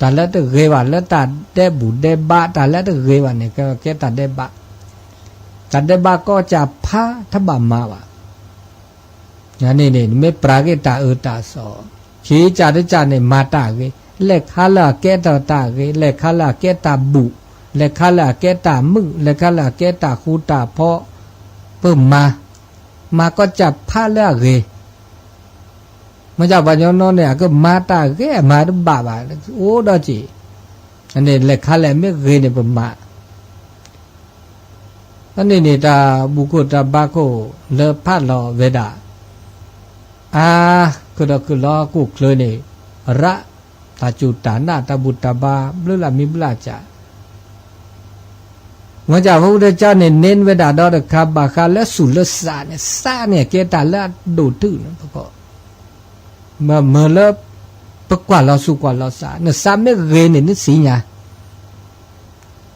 တၢ်လၢအတဂ့ၤဘၣ် လၢတၢ်ဒဲးဘူၣ်ဒဲးဘး တၢ်လၢအတဂ့ၤဘၣ်န့ၣ် ကဲတၢ်ဒဲးဘး, တၢ်ဒဲးဘးကိးစၢ်ဖးတဘၣ်မၤဘၣ် န့ၣ်န့ၣ် နမ့ၢ်ပရၤက့ၤတၢ်အၢတၢ်သီ, ခံကစၢ်တကစၢ်န့ၣ် မၤတၢ်ဂ့ၤ, လဲၤခါလၢအကဲထီၣ်တၢ်ဂ့ၤ, လဲၤခါလၢအကဲတၢ်ဘူၣ်, လဲၤခါလၢအကဲတၢ်မုာ်, လဲၤခါလၢအကဲတၢ်ဃူတၢ်ဖိး, ပမၤ, မၤကိးစၢ်ဖးလၢအဂ့ၤ, မ့ၢ်ဒၣ်ပှၤကညီနီၢ်န့ၣ် အကမၤတၢ်ဂ့ၤမၤတဘၣ်ဘၣ်, အိၣ်ဒီးက့ၤ, န့ၣ်လဲၤခါလဲၣ်မ့ၢ်ဂ့ၤန့ၣ်ပမၤ အန့ၣ်န့ၣ် တၢ်ဘူၣ်ခိၣ်တၢ်ဘါခိၣ်လၢဖးလီၤဝဲဒၣ် အါ ခုၣ်ထီၣ်ခုၣ်လီၤဟီၣ်ခိၣ်ချၢန့ၣ် ရး တၢ်စူၢ်တၢ်နာ်တၢ်ဘူၣ်တၢ်ဘါ ဘျုးလၢ်မံၤဘျုးလၢ်စၢ် မ့ၢ်ဒၣ်ပဝဲဒၣ်ကၠီန့ၣ် နဲၣ်ဝဲဒၣ်ဒီးတခါ ဘၣ်ဃးလၢသူၣ်လၢသးန့ၣ် သးန့ၣ် ကဲတၢ်လၢအဒိၣ်တုာ်န့ၣ် ပကီၢ် မ့ၢ်လၢ ပကွၢ်လီၤသူၣ်ကွၢ်လီၤသး နသးမ့ၢ်ဂ့ၤန့ၣ် နသ့ၣ်ညါ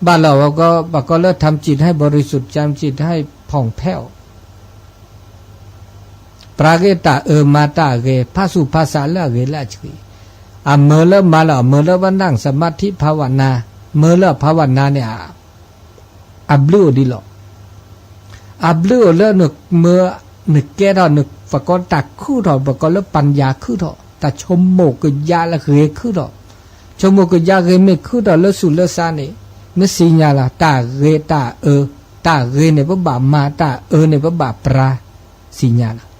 ဘၣ်လီၤဝဲကီး ဘၣ်ကီးလၢ ทำจิตให้บริสุทธิ์ ทำจิตให้ผ่องแผ้ว ပရၤက့ၤတၢ်အၢမၤတၢ်ဂ့ၤ ဖးသူၣ်ဖးသးလၢအဂ့ၤလၢအဆှံ အမၢလၢမၤလၢအမၢလၢပနၢ် สมาธิ ภาวนา မၢလၢ ภาวนา န့ၣ် အဘျုးအိၣ်ဒ်လီၤ အဘျုးအိၣ်လၢနမၢ နကဲထီၣ် နပှၤကီတၢ်ခုၣ်ထီၣ် ပှၤကီလၢ ปัญญา ခုၣ်ထီၣ် တၢ်ဆိကမိၣ်ကယါလၢဂ့ၤခုၣ်ထီၣ် ဆိကမိၣ်ကယါဂ့ၤမ့ၢ်ခုၣ်ထီၣ်လၢသူၣ်လၢသးန့ၣ် နသ့ၣ်ညါလီၤ တၢ်ဂ့ၤတၢ်အၢ တၢ်ဂ့ၤန့ၣ် ပဘၣ်မၤ တၢ်အၢန့ၣ် ပဘၣ်ပရၤ သ့ၣ်ညါလီၤ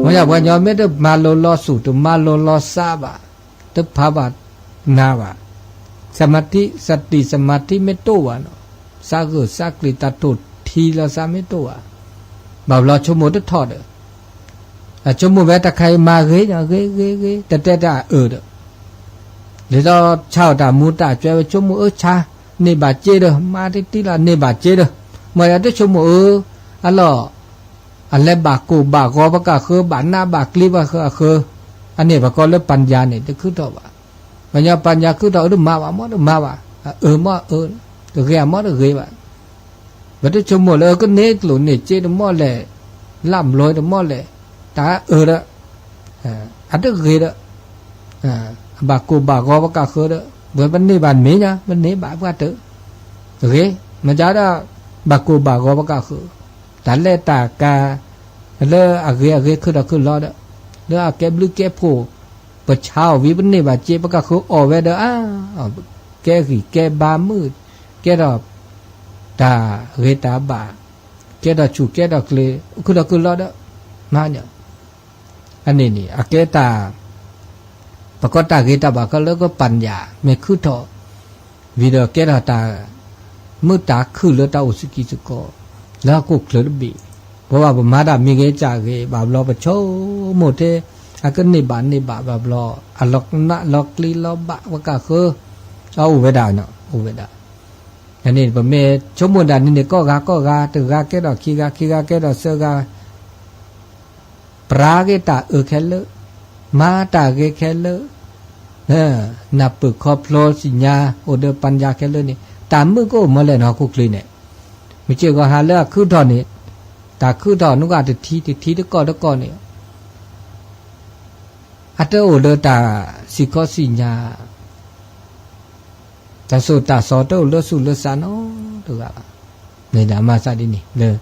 မ့ၢ်ဒၣ်ပှၤကညီမ့ၢ်တမၤလိလီၤသူၣ် တမၤလိလီၤသးဘၣ် တ ภาวนา ဘၣ် สมาธิ สติ สมาธิ မ့ၢ်တအိၣ်ဘၣ်နီၤ သးဂုာ်သးကျံၤ တၢ်ထိၣ်ထံလီၤသးမ့ၢ်တအိၣ်ဘၣ် ဘၣ်ဘျီဆိကမိၣ်တထီၣ်ဒီး အဆိကမိၣ်ဝဲတၢ်ခါအံၤမၤဂ့ၤ ဂ့ၤဂ့ၤဂ့ၤ တတဲတၢ်အၢဒီး ဒ်သိးဆါအီၣ်တၢ်မူတၢ်ကွဲဝဲဆိကမိၣ်အၢဆါ န့ၢ်ဘၣ်စ့ဒီး မၤတံၢ်တံၢ်လီၤ န့ၢ်ဘၣ်စ့ဒီး မ့ၢ်ယတဆိကမိၣ်အၢ အလီၢ် အလဲၤဘၣ်ကိၢ်ဘၣ်ဂီၤပကၣ်ဃၢ, ဘၣ်နးဘၣ်ကျံပကၣ်ဃၢ, အန့ၣ်ပကိးလၢပၣ်ယၤန့ၣ် တခုထီၣ်ဘၣ်. ပှၤညီပၣ်ယၤခုထီၣ်အၢတမၤဘၣ်မ့ၢ်တမၤဘၣ်, အအၢမ့ၢ်အအၢ, တဂ့ၤအမ့ၢ်တဂ့ၤဘၣ်. ပတဆိကမိၣ်လၢကန့ၢ်ကျိၣ်န့ၢ်စ့တမီၢ်လဲၣ်, လၢ်ဘျီတမီၢ်လဲၣ်, တၢ်အၢဒီး အတဂ့ၤဒီး အဘၣ်ကိၢ်ဘၣ်ဂီၤပကၣ်ဃၢဒီး ပှၤပန့ၢ်ဘၣ်မ့ၢ်ညါ ပန့ၢ်ဘၣ်ပှၤတၢၢ်, ဂ့ၤ, မ့ၢ်ကဒီး ဘၣ်ကိၢ်ဘၣ်ဂီၤပကၣ်ဃၢ, တၢ်လဲၤတၢ်ကၤ လၢအဂ့ၤအဂ့ၤခုထီၣ်ခုလီၤဒီး လၢအကဲဘျုးကဲဖှိၣ် ပဆါအီၤဝံၤပန့ၢ်ဘၣ်စ့ ပကၣ်ဃၢအီၣ်ဝဲဒီး အါ, ကဲဂံၢ်ကဲဘါမုၢ်, ကဲထီၣ် တၢ်ဂ့ၤတၢ်ဘၣ်, ကဲထီၣ်ဆူၣ်ကဲထီၣ်ကျဲၤ ခုထီၣ်ခုလီၤဒီး မၤညါ အန့ၣ်န့ၣ် အကဲတၢ် ပကိးတၢ်ဂ့ၤတၢ်ဘၣ်ကီလၢကပၣ်ယၤ မ့ၢ်ခုထီၣ် ဝံၤဒီးကဲထီၣ်တၢ် မုာ်တၢ်ခုၣ်လၢတၢ်အိၣ်စကံစကီ လၢဟီၣ်ခိၣ်ချၢတဘ့ၣ်, ပဘၣ်ပမၤတၢ်မံၤဂ့ၤကၢ်ဂ့ၤ ဘၣ်ဘျီပဆိကမိၣ်ထဲ အကန့ၢ်ဘၣ်န့ၢ်ဘၣ်ဘၣ်ဘျီ အလီၤနးလီၤကျံလီၤဘၣ်ပကၣ်ဃၢ အအိၣ်ဝဲဒၣ်, အိၣ်ဝဲဒၣ်. အန့ၣ် ပမ့ၢ်ဆိကမိၣ်ဒၣ်န့ၣ်န့ၣ် ကိးဂၤကိးဂၤ တဂၤကဲထီၣ်ခံဂၤ ခံဂၤကဲထီၣ်သၢဂၤ ပြးက့ၤတၢ်အၢခဲလၢာ်, မၤတၢ်ဂ့ၤခဲလၢာ်, နၢ်ပၢၢ်ခီဖျိသ့ၣ်ညါ အိၣ်ဒီးပၣ်ယၤခဲလၢာ်န့ၣ် တၢ်မုာ်ကအိၣ်မ့ၢ်လဲၣ်န့ၣ် ဟီၣ်ခိၣ်ချၢန့ၣ်, မ့ၢ်စ့ၢ်ကီးဟးလၢအခုထီၣ်န့ၣ်, တၢ်ခုထီၣ်နကတထံတထံတကီၢ်တကီၢ်န့ၣ် အတအိၣ်ဒီးတၢ်စံၣ်ခီစံၣ်ညါ တၢ်သိၣ်တၢ်သီတအိၣ်လၢသူၣ်လၢသးနီတဂၤဘၣ်. မ့ၢ်ဒၣ်မၤသးဒ်န့ၣ်လၢ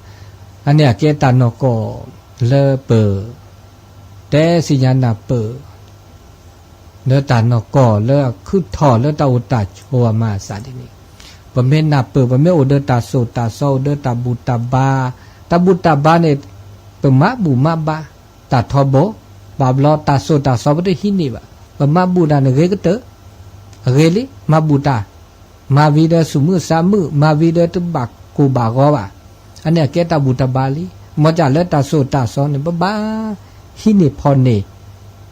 အန့ၣ်အကဲတၢ်နီၢ်ကီၢ်လၢပ တဲသ့ၣ်ညါနၢ်ပၢၢ် လၢတၢ်နီၢ်ကီၢ်လၢအခုထီၣ်လၢတၢ်အိၣ်တၢ်ဆိးအမၤသးဒ်န့ၣ်, ပမ့ၢ်နၢ်ပၢၢ် ပမ့ၢ်အိၣ်ဒီးတၢ်သိၣ်တၢ်သီ အိၣ်ဒီးတၢ်ဘူၣ်တၢ်ဘါ, တၢ်ဘူၣ်တၢ်ဘါန့ၣ် ပမၤဘူၣ်မၤဘါ တၢ်ထီဘိ, ဘၣ်ဘျီတၢ်သိၣ်တၢ်သီပတဟံးန့ၢ်ဘၣ်, ပမၤဘူၣ်တၢ်န့ၣ်ဂ့ၤကတၢၢ်, အဂ့ၤလံ မၤဘူၣ်တၢ်, မၤဝံၤဒီးသူၣ်မုာ်သးမုာ် မၤဝံၤဒီးတဘၣ်ကိၢ်ဘၣ်ဂီၤဘၣ်, အန့ၣ်အကဲတၢ်ဘူၣ်တၢ်ဘါလံ, မ့ၢ်ကၢ်လၢတၢ်သိၣ်တၢ်သီန့ၣ် ပဘၣ်ဟံးန့ၢ်ဖီၣ်န့ၢ်,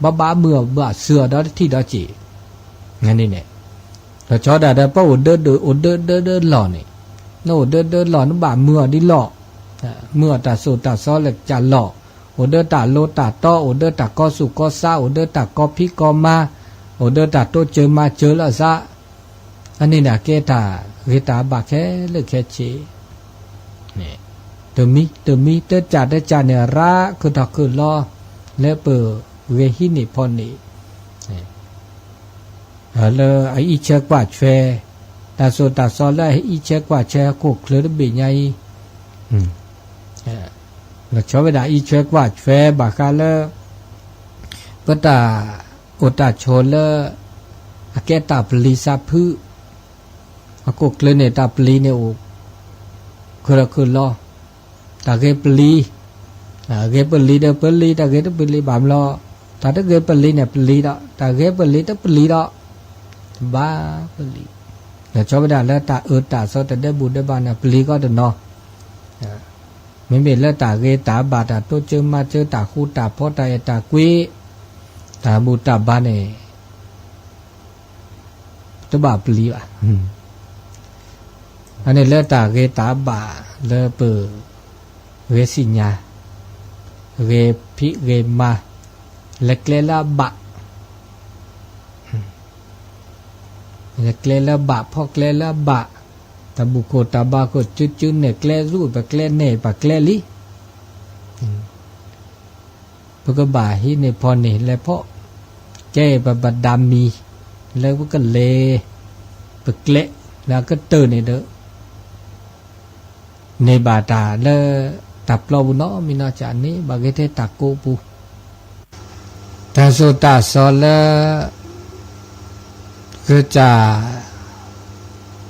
ဘၣ်ဘၣ်မုာ်အီၤဘၣ်စၢၤအီၤဒီးတထံၣ်ဒီးစ့ၢ်, န့ၣ်န့ၣ်, လီၤဆီဒၣ်ဒီးပအိၣ်ဒၢဒၢ အိၣ်ဒၢဒၢဒၢလီၢ်န့ၣ်, နအိၣ်ဒၢဒၢလီၢ် နဘၣ်မုာ်အီၤဒ်လီၢ်, မုာ်အီၤတၢ်သိၣ်တၢ်သီလၢကစၢ်လီၢ်, အိၣ်ဒၢတၢ်လိၤတၢ်တီ အိၣ်ဒၢတၢ်ကီသူၣ်ကီသး အိၣ်ဒၢတၢ်ကီဖံးကီမါ, အိၣ်ဒၢတၢ်တိစၢၤမၤစၢၤလၢအသး, အန့ၣ်န့ၣ်ကဲတၢ်ဂ့ၤတၢ်ဘၣ်ခဲလၢာ်ခဲဆ့ တမံၤတမံၤ တကၢ်တကၢ်န့ၣ် ရးခုၣ်ထီၣ်ခုၣ်လီၤ လၢပဂ့ၤဟံးန့ၢ်ဖီၣ်န့ၢ် လၢအအံးဆၢကွၢ်ဆၢ, တၢ်သိၣ်တၢ်သီလၢအအံးဆၢကွၢ်ဆၢဟီၣ်ခိၣ်ချၢတဘ့ၣ်ညါအံၤ, လီၤဆီဝဲဒၣ်အံးဆၢကွၢ်ဆၢဘၣ်ဃးလၢ ပတၢ်အိၣ်တၢ်ဆိးလၢ အကဲတၢ်ပျံၤသးဖုး, ဟီၣ်ခိၣ်ချၢန့ၣ် တၢ်ပျံၤန့ၣ်အိၣ် ခုၣ်ထီၣ်ခုၣ်လီၤ, တၢ်ဂ့ၤပျံၤ, ဂ့ၤပလံၤဒီးပလံၤ တၢ်ဂ့ၤတပလံၤဘၣ်ဘျီ, တၢ်တဂ့ၤပလံၤန့ၣ်ပလံၤဒီး တၢ်ဂ့ၤပလံၤတပလံၤဒီး တဘၣ်ပလံၤ, လီၤဆီဝဲဒၣ်လၢတၢ်အၢတၢ်သီတဒဲးဘူၣ်ဒဲးဘၣ်န့ၣ် ပလံၤကီးတနီၤ မ့မ့ၢ်လၢတၢ်ဂ့ၤတၢ်ဘၣ် တၢ်တိစၢၤမၤစၢၤ တၢ်ဃူတၢ်ဖိး တၢ်အဲၣ်တၢ်ကွံ တၢ်ဘူၣ်တၢ်ဘါန့ၣ် တဘၣ်ပျံၤဘၣ်. အန့ၣ်လၢတၢ်ဂ့ၤတၢ်ဘၣ်လၢပဂ့ၤသ့ၣ်ညါ, ဂ့ၤဖံးဂ့ၤမၤ, လဲၤကျဲလၢအဘၣ်, လဲၤကျဲလၢအဘၣ် ဖီၣ်ကျဲလၢအဘၣ်, တၢ်ဘူၣ်ခိၣ်တၢ်ဘါခိၣ် စုစုနဲၣ်ကျဲ ရူၢ်ပကျဲ နဲၣ်ပကျဲလံ. ပကဘၣ်ဟံးန့ၢ်ဖီၣ်န့ၢ်လဲၤဖီၣ်, ကဲအံၤပဘၣ်ဒၣ်မံၤ လၢပကလဲၤ ပကျဲ လၢအကတၢၢ်န့ၣ်ဒီး န့ၢ်ဘၣ်တၢ်လၢတၢ်ပျီပူၤနီတမံၤနီတမံၤ န့ၢ်ဘၣ်က့ၤထဲတၢ်ကိးပူၤ တၢ်သိၣ်တၢ်သီလၢ ကစၢ်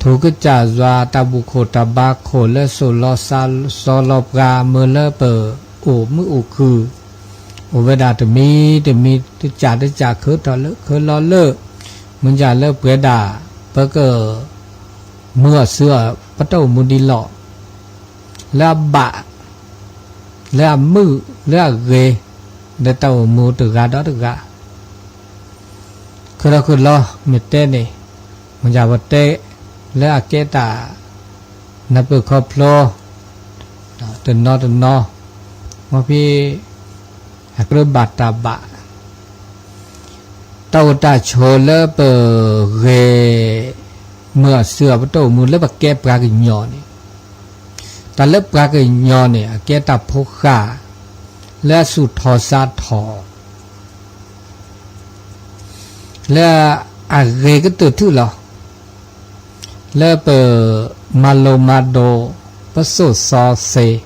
ထူကစၢ်ယွၤ တၢ်ဘူၣ်ခိၣ်တၢ်ဘါခိၣ်လၢသိၣ်လီၤသီလီၤပှၤ မ့ၢ်လၢပအိၣ်မုာ်အိၣ်ခုၣ် အိၣ်ဝဲဒၣ်တမံၤတမံၤ တကၢ်တကၢ် ခုၣ်ထီၣ်လၢခုၣ်လီၤလၢ မ့ၢ်ကၢ်လၢပှဲၤဒၣ် ပက မုာ်အီၤသုအီၤ ပတၢ်အိၣ်မူဒ်လီၢ် လၢအဘၣ် လၢအမုာ် လၢအဂ့ၤ လၢတၢ်အိၣ်မူတဂၤဒီးတဂၤ ခုၣ်ထီၣ်ခုၣ်လီၤ မ့ၢ်တဲန့ၣ် မ့ၢ်ယၤပတဲ လၢအကဲတၢ် နၢ်ပၢၢ်ခီဖျိ တနီၤတနီၤ မ်ဖဲ အကြၢးဘၣ်တၢ်ဘၣ် တၢ်အိၣ်တၢ်ဆိးလၢပဂဲၤ မုာ်အစုအပတီၢ်မူလၢပကဲပှၤကညီန့ၣ်, တၢ်လၢပှၤကညီန့ၣ် အကဲတၢ်ဖိဃၢ် လၢအသူၣ်ထီၣ်သးထီၣ် လၢအဂ့ၤကတၢၢ်ထူၣ်လီၤ. လၢပမၤလိမၤဒိး ပသိၣ်သီသ့,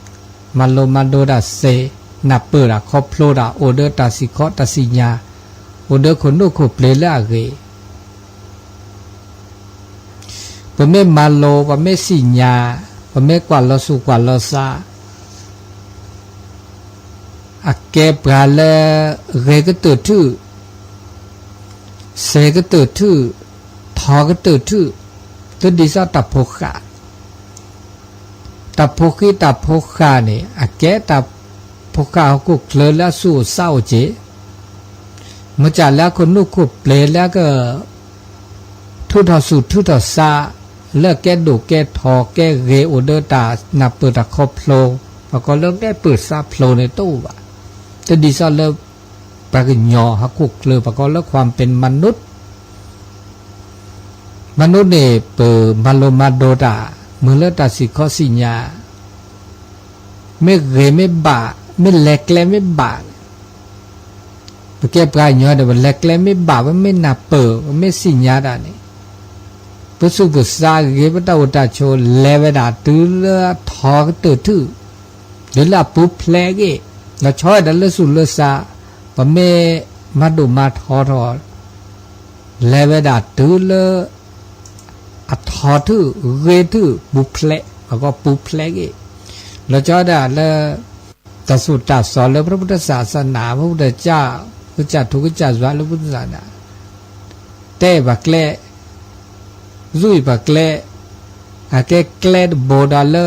မၤလိမၤဒိးတၢ်သ့, နၢ်ပၢၢ်တၢ်ခီဖျိတၢ် အိၣ်ဒီးတၢ်စံၣ်ခီတၢ်စံၣ်ညါ, အိၣ်ဒီးခိၣ်နူာ်ခိၣ်ပျ့ၤလၢအဂ့ၤ ပမ့ၢ်မၤလိ ပမ့ၢ်သ့ၣ်ညါ ပမ့ၢ်ကွၢ်လီၤသူၣ်ကွၢ်လီၤသး အကဲပှၤလၢ ဂ့ၤကတၢၢ်ထူၣ်, စဲးကတၢၢ်ထူၣ်, ထီကတၢၢ်ထူၣ်, တဒ်သိးတၢ်ဖိဃၢ် တၢ်ဖိဃံတၢ်ဖိဃၢ်န့ၣ် အကဲတၢ်ဖိဃၢ်ဟီၣ်ခိၣ်ချၢလၢအသူၣ်အိၣ်သးအိၣ်က့ၤ, မ့ၢ်ကၢ်လၢအခိၣ်နူာ်ခိၣ်ပျ့ၤလၢအက ထုးထီၣ်သူၣ်ထုးထီၣ်သး လၢကဲဒိၣ်ကဲထီကဲဂ့ၤအိၣ်ဒီးတၢ်နၢ်ပၢၢ်တၢ်ခီဖျိ ပှၤကိးလၢမဲာ်ပၢၢ်သးဖျိးန့ၣ်တအိၣ်ဘၣ်. တဒ်သိးလၢ ပှၤကညီဟီၣ်ခိၣ်ချၢ ပှၤကိးလၢ ความเป็นมนุษย์ မၤနိန့ၣ် ပမၤလိမၤဒိးတၢ် မုာ်လၢတၢ်စံၣ်ခီစံၣ်ညါ မ့ၢ်ဂ့ၤမ့ၢ်ဘၣ် မ့ၢ်လဲၤကျဲမ့ၢ်ဘၣ်န့ၣ် ပကဲပှၤကညီန့ၣ် ပလဲၤကျဲမ့ၢ်ဘၣ် ပမ့ၢ်နၢ်ပၢၢ် ပမ့ၢ်သ့ၣ်ညါတၢ်န့ၣ် ပသူၣ်ပသးဂ့ၤ ပတၢ်အိၣ်တၢ်ဆိး လဲၤဝဲဒၣ်တုၤလၢအထီကတၢၢ်ထူၣ် တုၤလၢအပူၤဖျဲးဂ့ၤ လီၤဆီဝဲဒၣ်လၢသူၣ်လၢသး ပမ့ၢ်မၤဒိၣ်မၤထီထီၣ် လဲၤဝဲဒၣ်တုၤလၢ အထီထူၣ် ဂ့ၤထူၣ် ပူၤဖျဲး ပှၤကိးပူၤဖျဲးဂ့ၤ လီၤဆီဝဲဒၣ်လၢ တၢ်သိၣ်တၢ်သီလၢ พระพุทธศาสนา พระพุทธเจ้า ကစၢ်ထူကစၢ်ယွၤလၢ พุทธศาสนา တဲဘၣ်ကျဲ ယူၢ်ဘၣ်ကျဲ အကဲကျဲတဘိဒီးလၢ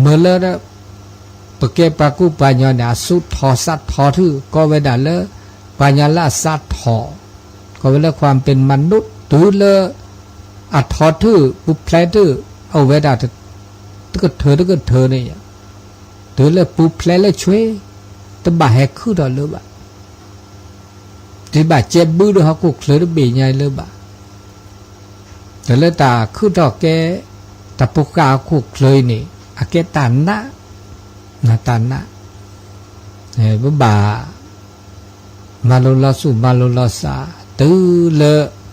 မ့ၢ်လၢ ပကဲပှၤကူပှၤညီန့ၣ် အသူၣ်ထီၣ်သးထီထူၣ် ကိးဝဲဒၣ်လၢ ပှၤကညီလၢအသးထီၣ် ကိးဝဲလၢ ความเป็นมนุษย์ တုၤလၢ အထီထူၣ် ပူၤဖျဲးထူၣ် အအိၣ်ဝဲဒၣ် တကထၢတကထၢန့ၣ် တုၤလၢပူၤဖျဲးလၢဆွ့ တဘၣ်ဟဲခုၣ်ထီၣ်လၢၤဘၣ် တဘၣ်ကဲဘုဒီးဟီၣ်ခိၣ်ချၢတဘ့ၣ်ညါလၢၤဘၣ် ဒီးလၢတၢ်ခုၣ်ထီၣ်ကဲ တၢ်ဖိဃၢ်ဟီၣ်ခိၣ်ချၢအံၤန့ၣ် အကဲတၢ်နး တၢ်နး ပဘၣ် မၤလိလီၤသူၣ်မၤလိလီၤသး တုၤလၢ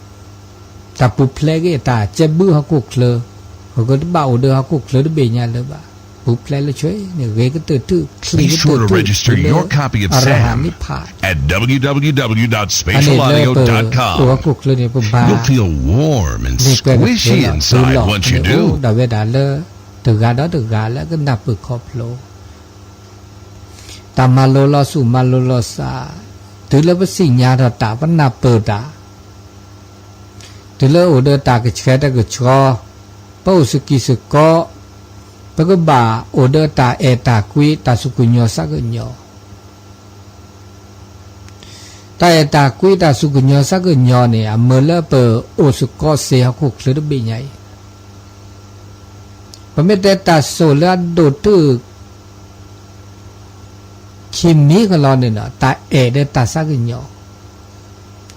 တၢ်ပူၤဖျဲးဂ့ၤ တၢ်ကဲဘုဟီၣ်ခိၣ်ချၢ ပကတဘၣ်အိၣ်ဒီးဟီၣ်ခိၣ်ချၢတဘ့ၣ်ညါလၢၤဘၣ် ပူၤဖျဲးလၢဆွ့န့ၣ် ဂ့ၤကတၢၢ်ထူၣ် ချံးကတၢၢ်ထူၣ် တုၤလၢ အရဟံနိဗ္ဗာန် အန့ၣ်လၢပအိၣ်ဟီၣ်ခိၣ်ချၢန့ၣ် ပဘၣ် န့ၢ်ကွဲကထၢလီၤ တုၤလီၤန့ၣ်အိၣ်ဒီးဝဲဒၣ်လၢ တဂၤဒီးတဂၤလၢကနၢ်ပၢၢ်ခီဖျိ တၢ်မၤလိလီၤသူၣ်မၤလိလီၤသး တုၤလၢပသ့ၣ်ညါထီၣ်တၢ် ပနၢ်ပၢၢ်တၢ် တုၤလၢအိၣ်ဒီးတၢ်ကဆှဲတၢ်ကဆှီ ပအိၣ်သကံၢ်သကိး ပကဘၣ်အိၣ်ဒီးတၢ်အဲၣ်တၢ်ကွံ တၢ်သူၣ်ကညီၤသးကညီၤ တၢ်အဲၣ်တၢ်ကွံ တၢ်သူၣ်ကညီၤသးကညီၤန့ၣ် အမ့ၢ်လၢပအိၣ်သကိးသ့ဟီၣ်ခိၣ်ချၢတဘ့ၣ်ညါအံၤ ပမ့ၢ်တဲတၢ်သိၣ်လၢအဒိၣ်တုာ် ခံမံၤကလီန့ၣ်ဒီး တၢ်အဲၣ်ဒီးတၢ်သးကညီၤ,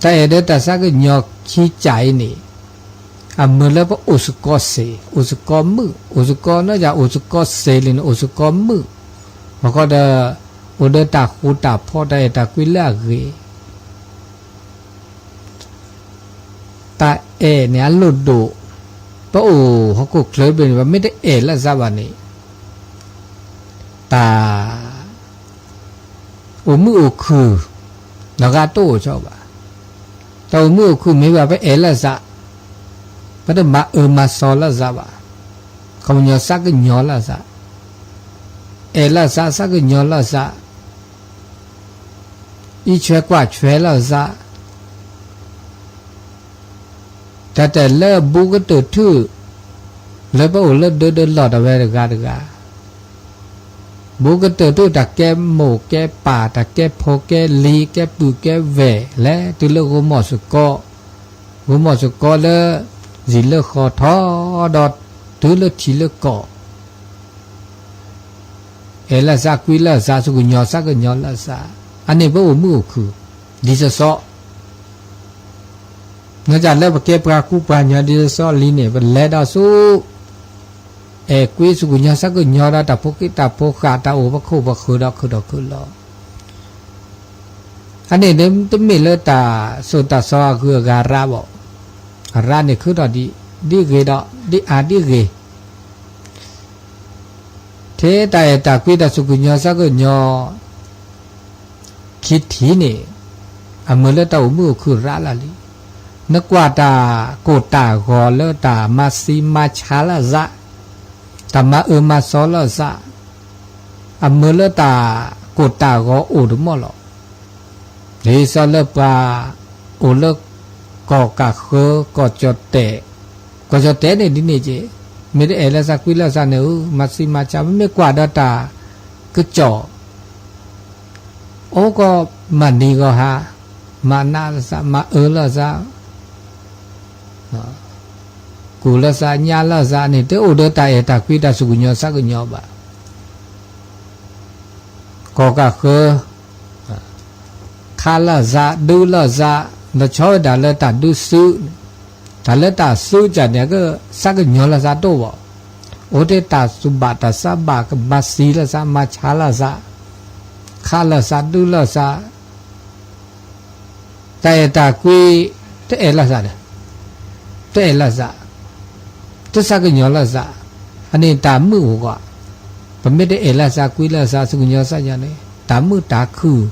တၢ်အဲၣ်ဒီးတၢ်သးကညီၤခံကၢ်အံၤန့ၣ် အမ့ၢ်လၢပအိၣ်သကိးသ့, အိၣ်သကိးမုာ်, အိၣ်သကိးနီၢ်ယၤ အိၣ်သကိးသ့လံန့ၣ် အိၣ်သကိးမုာ်, အဃိဒီး အိၣ်ဒီးတၢ်ဃူတၢ်ဖိး တၢ်အဲၣ်တၢ်ကွံလၢအဂ့ၤ တၢ်အဲၣ်န့ၣ်အလိၣ်ဒိၣ်, ပအိၣ်ဟီၣ်ခိၣ်ချၢတဘ့ၣ်န့ၣ် ပမ့ၢ်တအဲၣ်လိာ်သးဘၣ်န့ၣ် တၢ်အိၣ်မုာ်အိၣ်ခုၣ် နီၢ်ဂၤတအိၣ်ဆိဘၣ်. တၢ်အိၣ်မုာ်အိၣ်ခုၣ်မ့ၢ်ဘၣ် ပအဲၣ်လိာ်သး, ပတမၤအၢမၤသီလိာ်သးဘၣ်. ခီပညီသးကညီၤလိာ်သး, အဲၣ်လိာ်သး သးကညီၤလိာ်သး အံးဆွဲကွၢ်ဆွဲလိာ်သး, တၢ်တဲလၢဘူးကတၢၢ်ထူၣ် လၢပအိၣ်လၢဒၢဒၢလီၢ်တဝဲတဂၤတဂၤ, ဘူးကတၢၢ်ထူၣ် တၢ်ကဲမိၢ်ကဲပၢ် တၢ်ကဲဖိကဲလံၤ ကဲပုၢ်ကဲဝဲၢ် လဲၤတုၤလၢဂိၤမီၢ်သကိး, ဂိၤမီၢ်သကိးလၢ ယံာ်လၢဃီထီၣ်ဒီးတုၤလၢထံးလၢကီၢ် အဲၣ်လၢသးကွံလၢသး သူၣ်ကညီၤသးကညီၤလၢသး, အန့ၣ်ပအိၣ်မုာ်အိၣ်ခုၣ် ဒ်သိးသိး နကလၢပကဲပှၤကူပှၤကညီဒ်သိးသိးလံန့ၣ် ပလဲၤဒီးဆူ အဲၣ်ကွံသူၣ်ကညီၤသးကညီၤဒီးတၢ်ဖိဃ့တၢ်ဖိဃာ် တၢ်အိၣ်ဖှိၣ်ပဃုာ်ဒီးခုၣ်ထီၣ်ခုၣ်လီၤ. အန့ၣ်တမ့ၢ်လၢတၢ်သိၣ်တၢ်သီအဂုၤအဂၤရးဘၣ်. အရးန့ၣ်ခုထီၣ်ဒ်ဂ့ၤဒီး ဒ်အါဒ်ဂ့ၤ ထဲတၢ်အဲၣ်တၢ်ကွံတၢ်သူၣ်ကညီၤသးကညီၤ ခံထံၣ်န့ၣ် အမုာ်လၢတၢ်အိၣ်မုာ်အိၣ်ခုၣ်ရးလီၤလံ. နကွၢ်တၢ်ကိၢ်တၢ်ဂီၤလၢတၢ်မၤသံမၤဆါလၢသး, တၢ်မၤအၢမၤသီလၢသး, အမုာ်လၢတၢ်ကိၢ်တၢ်ဂီၤအိၣ်တမီၢ်လီၤ. ဒ်သိးလၢပှၤအိၣ်လၢ ကီၢ်ကးဃၢ ကီၢ်ကၠီၣ်တဲာ်, ကီၢ်ကၠီၣ်တဲာ်န့ၣ်ဒ်န့ၣ်က့, မ့ၢ်တအဲၣ်လၢသးကွံလၢသးန့ၣ်ဧၢ, မၤသံမၤဆါ မ့မ့ၢ်ကွၢ်ဒီးတၢ်ကစီၣ် အိၣ်ကီးမၤနံၤဂီၤဟါ, မၤနးလၢသး မၤအၢလၢသး ကူၣ်လၢသးညါလၢသးန့ၣ် တအိၣ်ဒီးတၢ်အဲၣ်တၢ်ကွံတၢ်သူၣ်ကညီၤသးကညီၤဘၣ်. ကီၢ်ကးဃၢ ခးလၢသး ဒုးလၢသး, လီၤဆီဝဲဒၣ်လၢတၢ်ဒုးသုး, တၢ်လၢတၢ်သုးကၢ်န့ၣ် ကသးကညီၤလၢသးတအိၣ်ဘၣ်. အိၣ်ထဲတၢ်သူၣ်ဘၣ်တၢ်သးဘၣ် ကမၤသံလၢသး မၤဆါလၢသး, ခးလၢသး ဒုးလၢသး တၢ်အဲၣ်တၢ်ကွံ တအဲၣ်လၢသးဒီး တအဲၣ်လၢသး, တသးကညီၤလၢသး, အန့ၣ်တၢ်မုာ်အိၣ်ဂီၢ်, ပမ့ၢ်တအဲၣ်လၢသးကွံလၢသး သူၣ်ကညီၤသးကညီၤန့ၣ် တၢ်မုာ်တၢ်ခုၣ်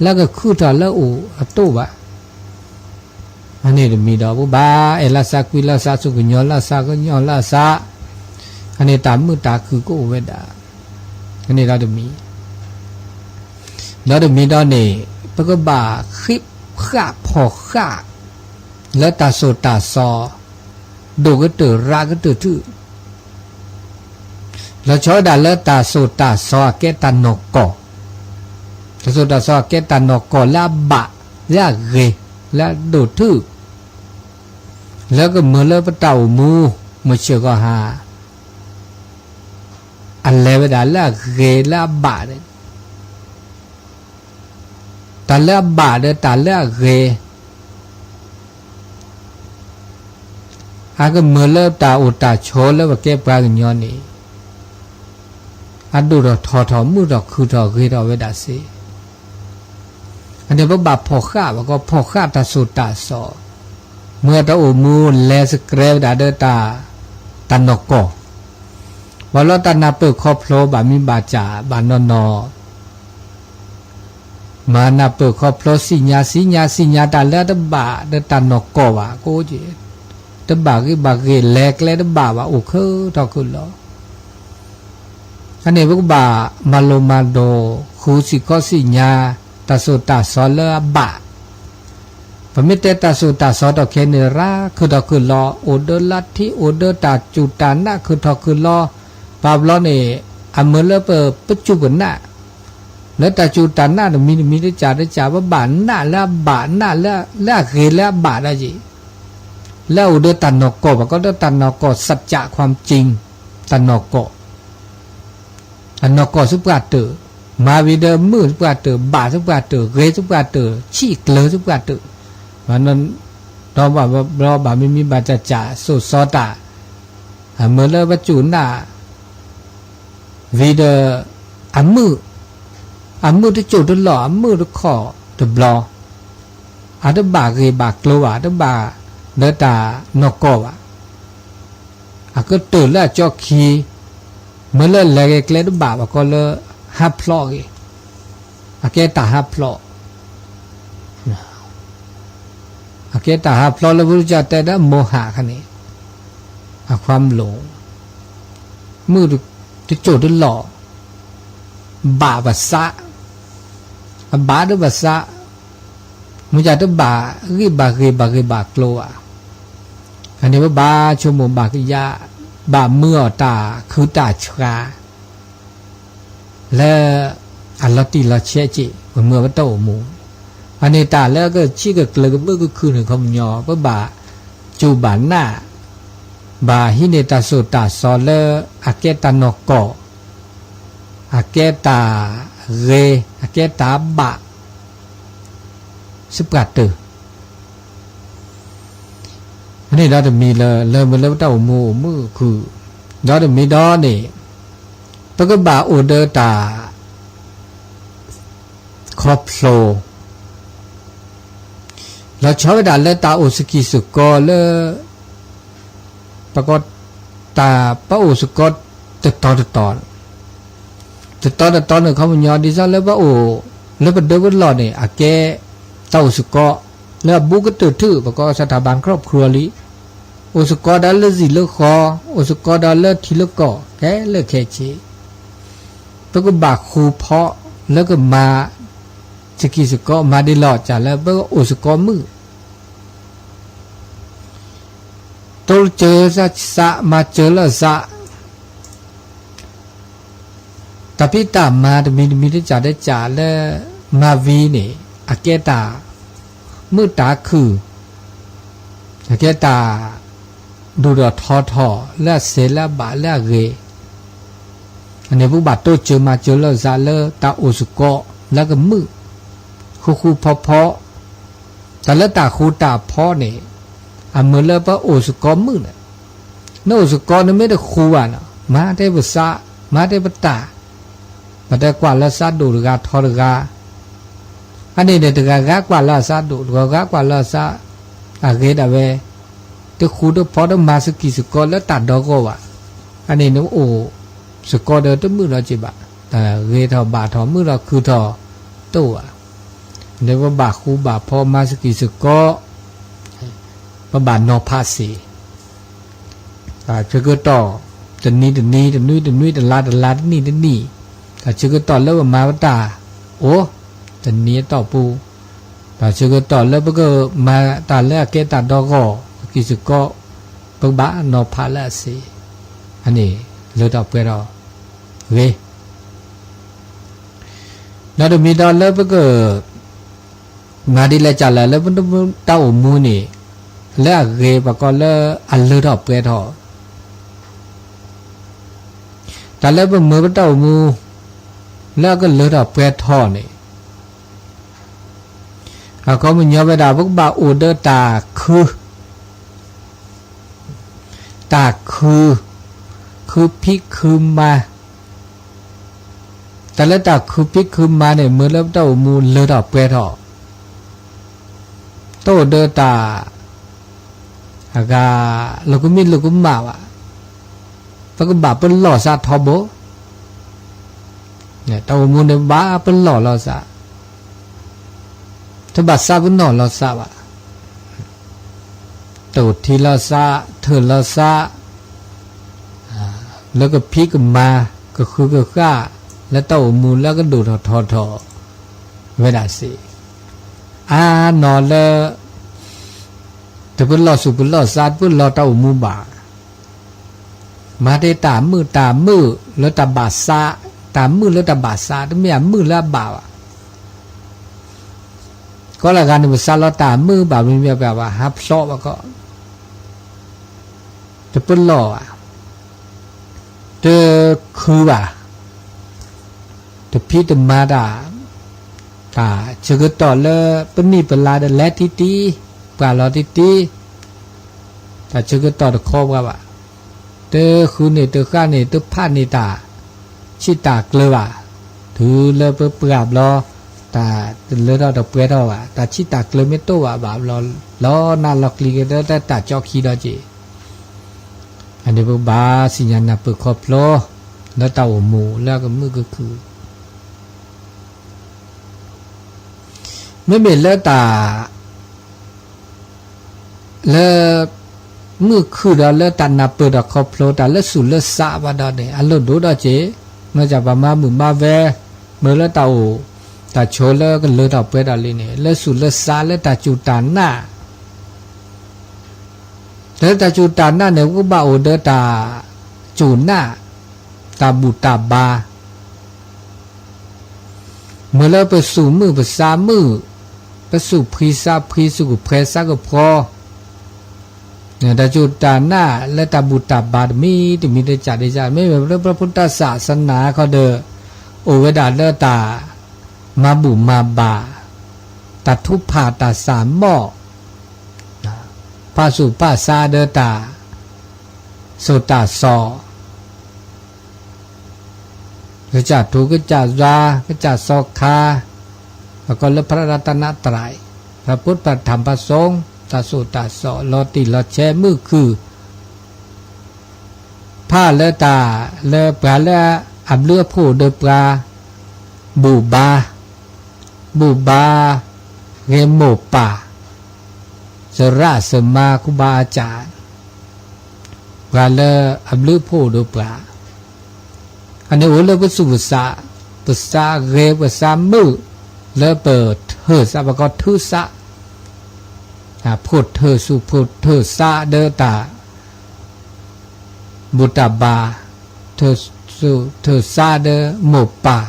လၢကခုၣ်ထီၣ်လၢအိၣ်အတအိၣ်ဘၣ်. အန့ၣ်တမံၤဒီး ပဘၣ်အဲၣ်လၢသးကွံလၢသး သူၣ်ကညီၤလၢသးကညီၤလၢသး, အန့ၣ်တၢ်မုာ်တၢ်ခုၣ်ကအိၣ်ဝဲဒၣ်, အန့ၣ်ဒီးတမံၤ ဒီးတမံၤဒီးန့ၣ် ပကဘၣ်ဃ့ၢ်ဃၣ်ဖီၣ်ဃၣ် လၢတၢ်သိၣ်တၢ်သီ ဒိၣ်ကတၢၢ်ရးကတၢၢ်ထူၣ်, လီၤဆီဝဲဒၣ်လၢတၢ်သိၣ်တၢ်သီအကဲတၢ်နီၢ်ကီၢ်, တၢ်သိၣ်တၢ်သီအကဲတၢ်နီၢ်ကီၢ်လၢအဘၣ်, လၢအဂ့ၤ, လၢအဒိၣ်ထူၣ်, လၢကမၢလၢပတၢ်အိၣ်မူ မုၢ်ဆ့ၣ်ဂီၤဟါ အလဲၤဝဲဒၣ်လၢအဂ့ၤလၢအဘၣ်န့ၣ်, တၢ်လၢအဘၣ်ဒီးတၢ်လၢအဂ့ၤ, အကမၢလၢတၢ်အိၣ်တၢ်ဆိးလၢပကဲပှၤကညီန့ၣ် အဒိၣ်ထီၣ်ထီထီၣ် မုာ်ထီၣ်ခုၣ်ထီၣ်ဂ့ၤထီၣ်ဝဲဒၣ်စ့ၢ်, အန့ၣ်ပဘၣ်ဖီၣ်ဃာ်ဘၣ်ကီး ဖီၣ်ဃာ်တၢ်သိၣ်တၢ်သီ, မ့ၢ်တၢ်အိၣ်မူလဲၤစကြဲဝဲဒၣ်ဒီးတၢ်, တၢ်နီၢ်ကီၢ်, ပှၤလီတၢ်နၢ်ပၢၢ်ခီဖျိဘၣ်မံဘၣ်စၢ်ဘၣ်နီၢ်နီၢ် မၤနၢ်ပၢၢ်ခီဖျိသ့ၣ်ညါ သ့ၣ်ညါ သ့ၣ်ညါတၢ်လၢအတဘၣ်ဒီးတၢ်နီၢ်ကီၢ်ဘၣ်ကအိၣ်က့ၤ, တဘၣ်ဂ့ၤဘၣ်ဂ့ၤ လဲၤကျဲတဘၣ်ဘၣ် အိၣ်ခုၣ်ထီၣ်ခုၣ်လီၤ, အန့ၣ်ပကဘၣ်မၤလိမၤဒိး ဃုသ့ၣ်ခီသ့ၣ်ညါ တၢ်သိၣ်တၢ်သီလၢအဘၣ် ပမ့ၢ်တဲတၢ်သိၣ်တၢ်သီထီၣ်ခဲန့ၣ် ရးခုၣ်ထီၣ်ခုၣ်လီၤ အိၣ်ဒီးလါထံ အိၣ်ဒီးတၢ်စူၢ်တၢ်နာ်ခုၣ်ထီၣ်ခုၣ်လီၤ, ဘၣ်ဘျီန့ၣ် အမုာ်လၢပစူၢ်ပနာ် လၢတၢ်စူၢ်တၢ်နာ်တမံၤတမံၤတကးတကး ပဘၣ်နာ်လၢအဘၣ် နာ်လၢအဂ့ၤလၢအဘၣ်ဒၣ်က့ၤ, လၢအအိၣ်ဒီးတၢ်နီၢ်ကီၢ်ဘၣ်ကီးဒီးတၢ်နီၢ်ကီၢ် စၢ်ကၠးခွၣ်ကၠ့ တၢ်နီၢ်ကီၢ် အနီၢ်ကီၢ်သပှၢ်တၢၢ်, မၤဝံၤဒီးမုာ်သပှၢ်တၢၢ် ဘၣ်သပှၢ်တၢၢ် ဂ့ၤသပှၢ်တၢၢ် ဆံးကျၢၤသပှၢ်တၢၢ်, ဒီးဘၣ်ဘျီဘၣ်မံမံဘၣ်စၢ်စၢ် သိၣ်စီတၢ်, အမုာ်လၢပစူၢ်နာ် ဝံၤဒီး အမုာ်, အမုာ်တစိၢ်တလီၢ် အမုာ်တခီၣ်တဘျီ, အတဘၣ်ဂ့ၢ်ဘၣ်ကျိၤဘၣ် တဘၣ်လၢတၢ်နီၢ်ကီၢ်ဘၣ်, အကတၢၢ်လၢအကၠီခံ, မ့ၢ်လၢလဲၤဂ့ၤကျဲတဘၣ်ဘၣ်ကီးလၢ ဟးဖျိးဂ့ၤ, အကဲတၢ်ဟးဖျိး အကဲတၢ်ဟးဖျိးလၢ ပကတဲဒီး မိဟးခါန့ၣ်, အခွါမလိာ်, မုာ်တစိၢ်တလီၢ်, ဘၣ်ပသး, အဘၣ်ဒီးပသး, မ့ၢ်တၢ်တဘၣ်ဂ့ၢ်ဘၣ်ဂ့ၤဘၣ်ဂ့ၢ်ဘၣ်ကျိၤဘၣ်, အန့ၣ်ပဘၣ်ဆိကမိၣ်ဘၣ်ကယၢ, ဘၣ်မုာ်အီၤတၢ်ခုတၢ်ဆှး လၢအလီၤတံၢ်လီၤဆဲးက့ၢ် ပမုာ်ပတၢ်အိၣ်မူ, အန့ၣ်တၢ်လၢကဆံးကကျၢၤကဘၣ်ကခုၣ်န့ၣ်ခီပညီ ပဘၣ်စူၢ်ဘၣ်နာ်, ဘၣ်ဟံးန့ၢ်တၢ်သိၣ်တၢ်သီလၢအကဲတၢ်နီၢ်ကီၢ်, အကဲတၢ်ဂ့ၤ အကဲတၢ်ဘၣ် စံးပှၤတၢၢ် န့ၣ်ဒီးတမံၤလၢ လၢမ့ၢ်လၢပတၢ်အိၣ်မူအိၣ်မုာ်ခုၣ်, ဒီးတမံၤဒီးန့ၣ် ပကဘၣ်အိၣ်ဒီးတၢ် ခီဖျိ လီၤဆီဝဲဒၣ်လၢတၢ်အိၣ်စကံၢ်စကီလၢ ပကီး တၢ်ပအိၣ်စကီတတီၤတတီၤ, တတီၤတတီၤန့ၣ် ခီပညီ ဒ်သိးလၢပအိၣ် လၢပဒၢပလီၢ်န့ၣ် အကဲတၢ်အိၣ်စကီ လၢအဘူးကတၢၢ်ထူၣ် ပကိး สถาบันครอบครัวလံ, အိၣ်စကီဒီးလၢစံာ်လၢဃီ, အိၣ်စကီဒီးလၢထံလၢကီၢ် ခဲလၢာ်ခဲဆ့ ပကဘၣ်ဃူဖီလၢကမၤ စကံၢ်စကီ မၤဒ်လီၤစၢ်လၢပအိၣ်စကီမုာ်, တိစၢၤစၢ် မၤစၢၤလီၤစၢ်, တၢ်ဖံးတၢ်မၤတမံၤတမံၤ တစၢ်တစၢ်လၢ မၤဝံၤန့ၣ် အကဲတၢ် မုာ်တၢ်ခုၣ်, အကဲတၢ် ဒိၣ်ထီၣ်ထီထီၣ် လၢအစဲးလၢအဘၣ်လၢအဂ့ၤ, န့ၣ်ပကဘၣ်တိစၢၤမၤစၢၤလီၤစၢ်လၢတၢ်အိၣ်စကီ လၢကမုာ် ဃူဃူဖီဖီ, တၢ်လၢတၢ်ဃူတၢ်ဖီန့ၣ် အမုာ်လၢပအိၣ်စကီမုာ်န့ၣ်, နအိၣ်စကီနမ့ၢ်တဃူဘၣ်န့ၣ် မၤတဲပစး, မၤတဲပတၢ်, ပတဲကွၢ်လၢစးဒိၣ်တဂၤထီတဂၤ အန့ၣ်န့ၣ် တဂၤဂၤကွၢ်လၢအစးဒိၣ် တဂၤဂၤကွၢ်လၢအစး အဂ့ၤဒၣ်ဝဲ, တဃူတဖိးတမၤစကံၢ်စကီလၢတၢ်ဒီဂီၢ်ဘၣ်, အန့ၣ်န့ၣ်အိၣ်စကီဒီးတမုာ်လီၤက့ၤဘၣ်, ဂ့ၤထီၣ်ဘၣ်ထီၣ်မုာ်ထီၣ်ခုၣ်ထီၣ်တအိၣ်ဘၣ်, ဒီးပဘၣ်ဃူဘၣ်ဖိးမၤစကံၢ်စကီ ပဘၣ်နီၤဖးစ့ၢ် ဆၢကတီၢ် တနံၤတနံၤ တနွံတနွံ တလါတလါ တနံၣ်တနံၣ်, တၢ်ဆၢကတီၢ်လၢပမၤပတၢ်အိၣ် တနံၤအတီၢ်ပူၤ, တၢ်ဆၢကတီၢ်လၢပကမၤတၢ်လၢအကဲတၢ်ဒီဂီၢ် စကံၢ်စကီ ပကဘၣ်နီၤဖးလၢအစ့ၢ်, အန့ၣ်လၢထီၣ်ပှဲၤထီၣ်ဂ့ၤ ဒီးတမံၤဒီးလၢပက မၤဒ်လဲၣ်ကလဲၣ်လၢပတၢ်အိၣ်မူန့ၣ် လၢအဂ့ၤပှၤကိးလၢအလၢထီၣ်ပှဲၤထီၣ်, တၢ်လၢပမၤပတၢ်အိၣ်မူ လၢအကလၢထီၣ်ပှဲၤထီၣ်န့ၣ် အခီပညီဝဲဒၣ် ပကဘၣ်အိၣ်ဒီးတၢ်ခု တၢ်ခု, ခုဖံးခုမၤ, တၢ်လၢတၢ်ခုဖံးခုမၤန့ၣ် မ့ၢ်လၢပတၢ်အိၣ်မူလၢထီၣ်ပှဲၤထီၣ်, တအိၣ်ဒီးတၢ် အဂၤ လိာ်ကမံလိာ်ကမၣ်ဘၣ်, ပကဘၣ်ပလီၢ်စးထီဘိ, တၢ်အိၣ်မူန့ၣ်ဘၣ်ပလီၢ်လီၤစး, တဘၣ်စးပနီၣ်လီၤစးဘၣ် တအိၣ်ထံလီၤစး ထၢၣ်လီၤစး, လၢကဖံးကမၤ ကဃုကဃၣ် လၢတၢ်အိၣ်မူလၢကဒိၣ်ထီၣ်ထီထီၣ်ဝဲဒၣ်စ့ၢ်, အါနီၤလၢ တပလီၢ်ဆူၣ်ပလီၢ်စး တပလီၢ်တၢ်အိၣ်မူဘၣ်, မၤတ့ၢ်တၢ်မုာ်တၢ်မုာ်လၢတၢ်ဘၣ်စး, တၢ်မုာ်လၢတၢ်ဘၣ်စး တမ့ၢ်အမုာ်လၢအဘၣ်ဘၣ် ကီလၢအဂၤန့ၣ် ပစးလီၤတၢ်မုာ်ဘၣ်မံၤမံၤပှၤဘၣ် ဟးဖျိးဘၣ်ကီး, တပလီၢ်ဘၣ်, တခုဘၣ်, တဖံးတမၤတၢ်, တၢ်ဆၢကတီၢ်လၢပနံၣ်ပလါဒီးလဲၤတံၢ်တံၢ်, ပှၢ်လီၤတံၢ်တံၢ်, တၢ်ဆၢကတီၢ်တခီပှၤဘၣ်, တဃုန့ၢ်တဃၣ်န့ၢ် တဖးန့ၢ်တၢ် ဆံးတၢ်ကျၢၤဘၣ်, တုၤလၢပပှၢ်ဘျီ, တၢ်တလၢထီၣ်တပှဲၤထီၣ်ဘၣ်, တၢ်ဆံးတၢ်ကျၢၤမ့ၢ်တအိၣ်ဘၣ်ဘၣ်ဘျီ, လီၤနးလီၤကျံၤက့ၤလၢတၢ်ကၠီခံဒီးက့ၤ, အန့ၣ်ပကဘၣ်သ့ၣ်ညါနၢ်ပၢၢ်ခီဖျိ, လၢတၢ်အိၣ်မူလၢအကမုာ်ကခုၣ် မ့မ့ၢ်လၢတၢ် လၢ မုာ်ခုၣ်ဒီးလၢတၢ်နၢ်ပၢၢ်ဒီးခီဖျိတၢ်လၢဆူၣ်လၢစးဘၣ်ဒီးန့ၣ် အလိၣ်ဒိၣ်ဒီးက့ၤ, နီၢ်ကၢ်ပှၤမၤမုာ်မၤဝဲ, မ့ၢ်လၢတၢ်အိၣ် တၢ်ဆိးလၢကလၢထီၣ်ပှဲၤထီၣ်လံန့ၣ် လၢဆူၣ်လၢစးလၢတၢ်စူၢ်တၢ်နာ် လၢတၢ်စူၢ်တၢ်နာ်န့ၣ် ပကဘၣ်အိၣ်ဒီးတၢ်စူၢ်နာ်, တၢ်ဘူၣ်တၢ်ဘါ, မ့ၢ်လၢပစူၢ်မုာ်ပစးမုာ်, ပစူၢ်ဖှံစးဖှံ စူၢ်ကဖှဲစးကဖှီ, တၢ်စူၢ်တၢ်နာ်လၢတၢ်ဘူၣ်တၢ်ဘါတမံၤတမံၤတကးဒ်ကး မ့မ့ၢ်လၢပဖုတၢ်စၢ်အစနၢ်အခီဒီး, အိၣ်ဝဲဒၣ်လၢတၢ်မၤဘူၣ်မၤဘၣ်, တၢ်ထူးဖးတၢ်စၢ်မီၣ်, ဖးစူၣ်ဖးစါဒီးတၢ်သိၣ်တၢ်စီၤ, ကစၢ်ထူကစၢ်ယွၤ ကစၢ်စီၤခါ, ပကိးလၢ พระรัตนตรัย, พระพุทธ พระธรรม พระสงฆ์, တၢ်သိၣ်တၢ်စီၤ လီၤတံၢ်လီၤဆဲးမုၢ်ခုၣ် ဖးလၢတၢ် လၢပှၤလၢအဘျုးအဖှိၣ်ဒီးပှၤ ဘူၣ်ဘါ, ဘူၣ်ဘါ ဂဲၤမိၢ်ပၢ်, သရၣ်သမါ ครูบาอาจารย์, ပှၤလၢအဘျုးအဖှိၣ်ဒီးပှၤ, အန့ၣ်အိၣ်လၢပသူၣ်ပသး, ပသးဂဲၤပသးမုာ် လၢပထၢၣ်သး ပကိးထၢၣ်သး, ဖှိၣ်ထၢၣ်သူၣ်ဖှိၣ်ထၢၣ်သးဒီးတၢ် ဘူၣ်တၢ်ဘါ, ထၢၣ်သူၣ်ထၢၣ်သးဒီးမိၢ်ပၢ်,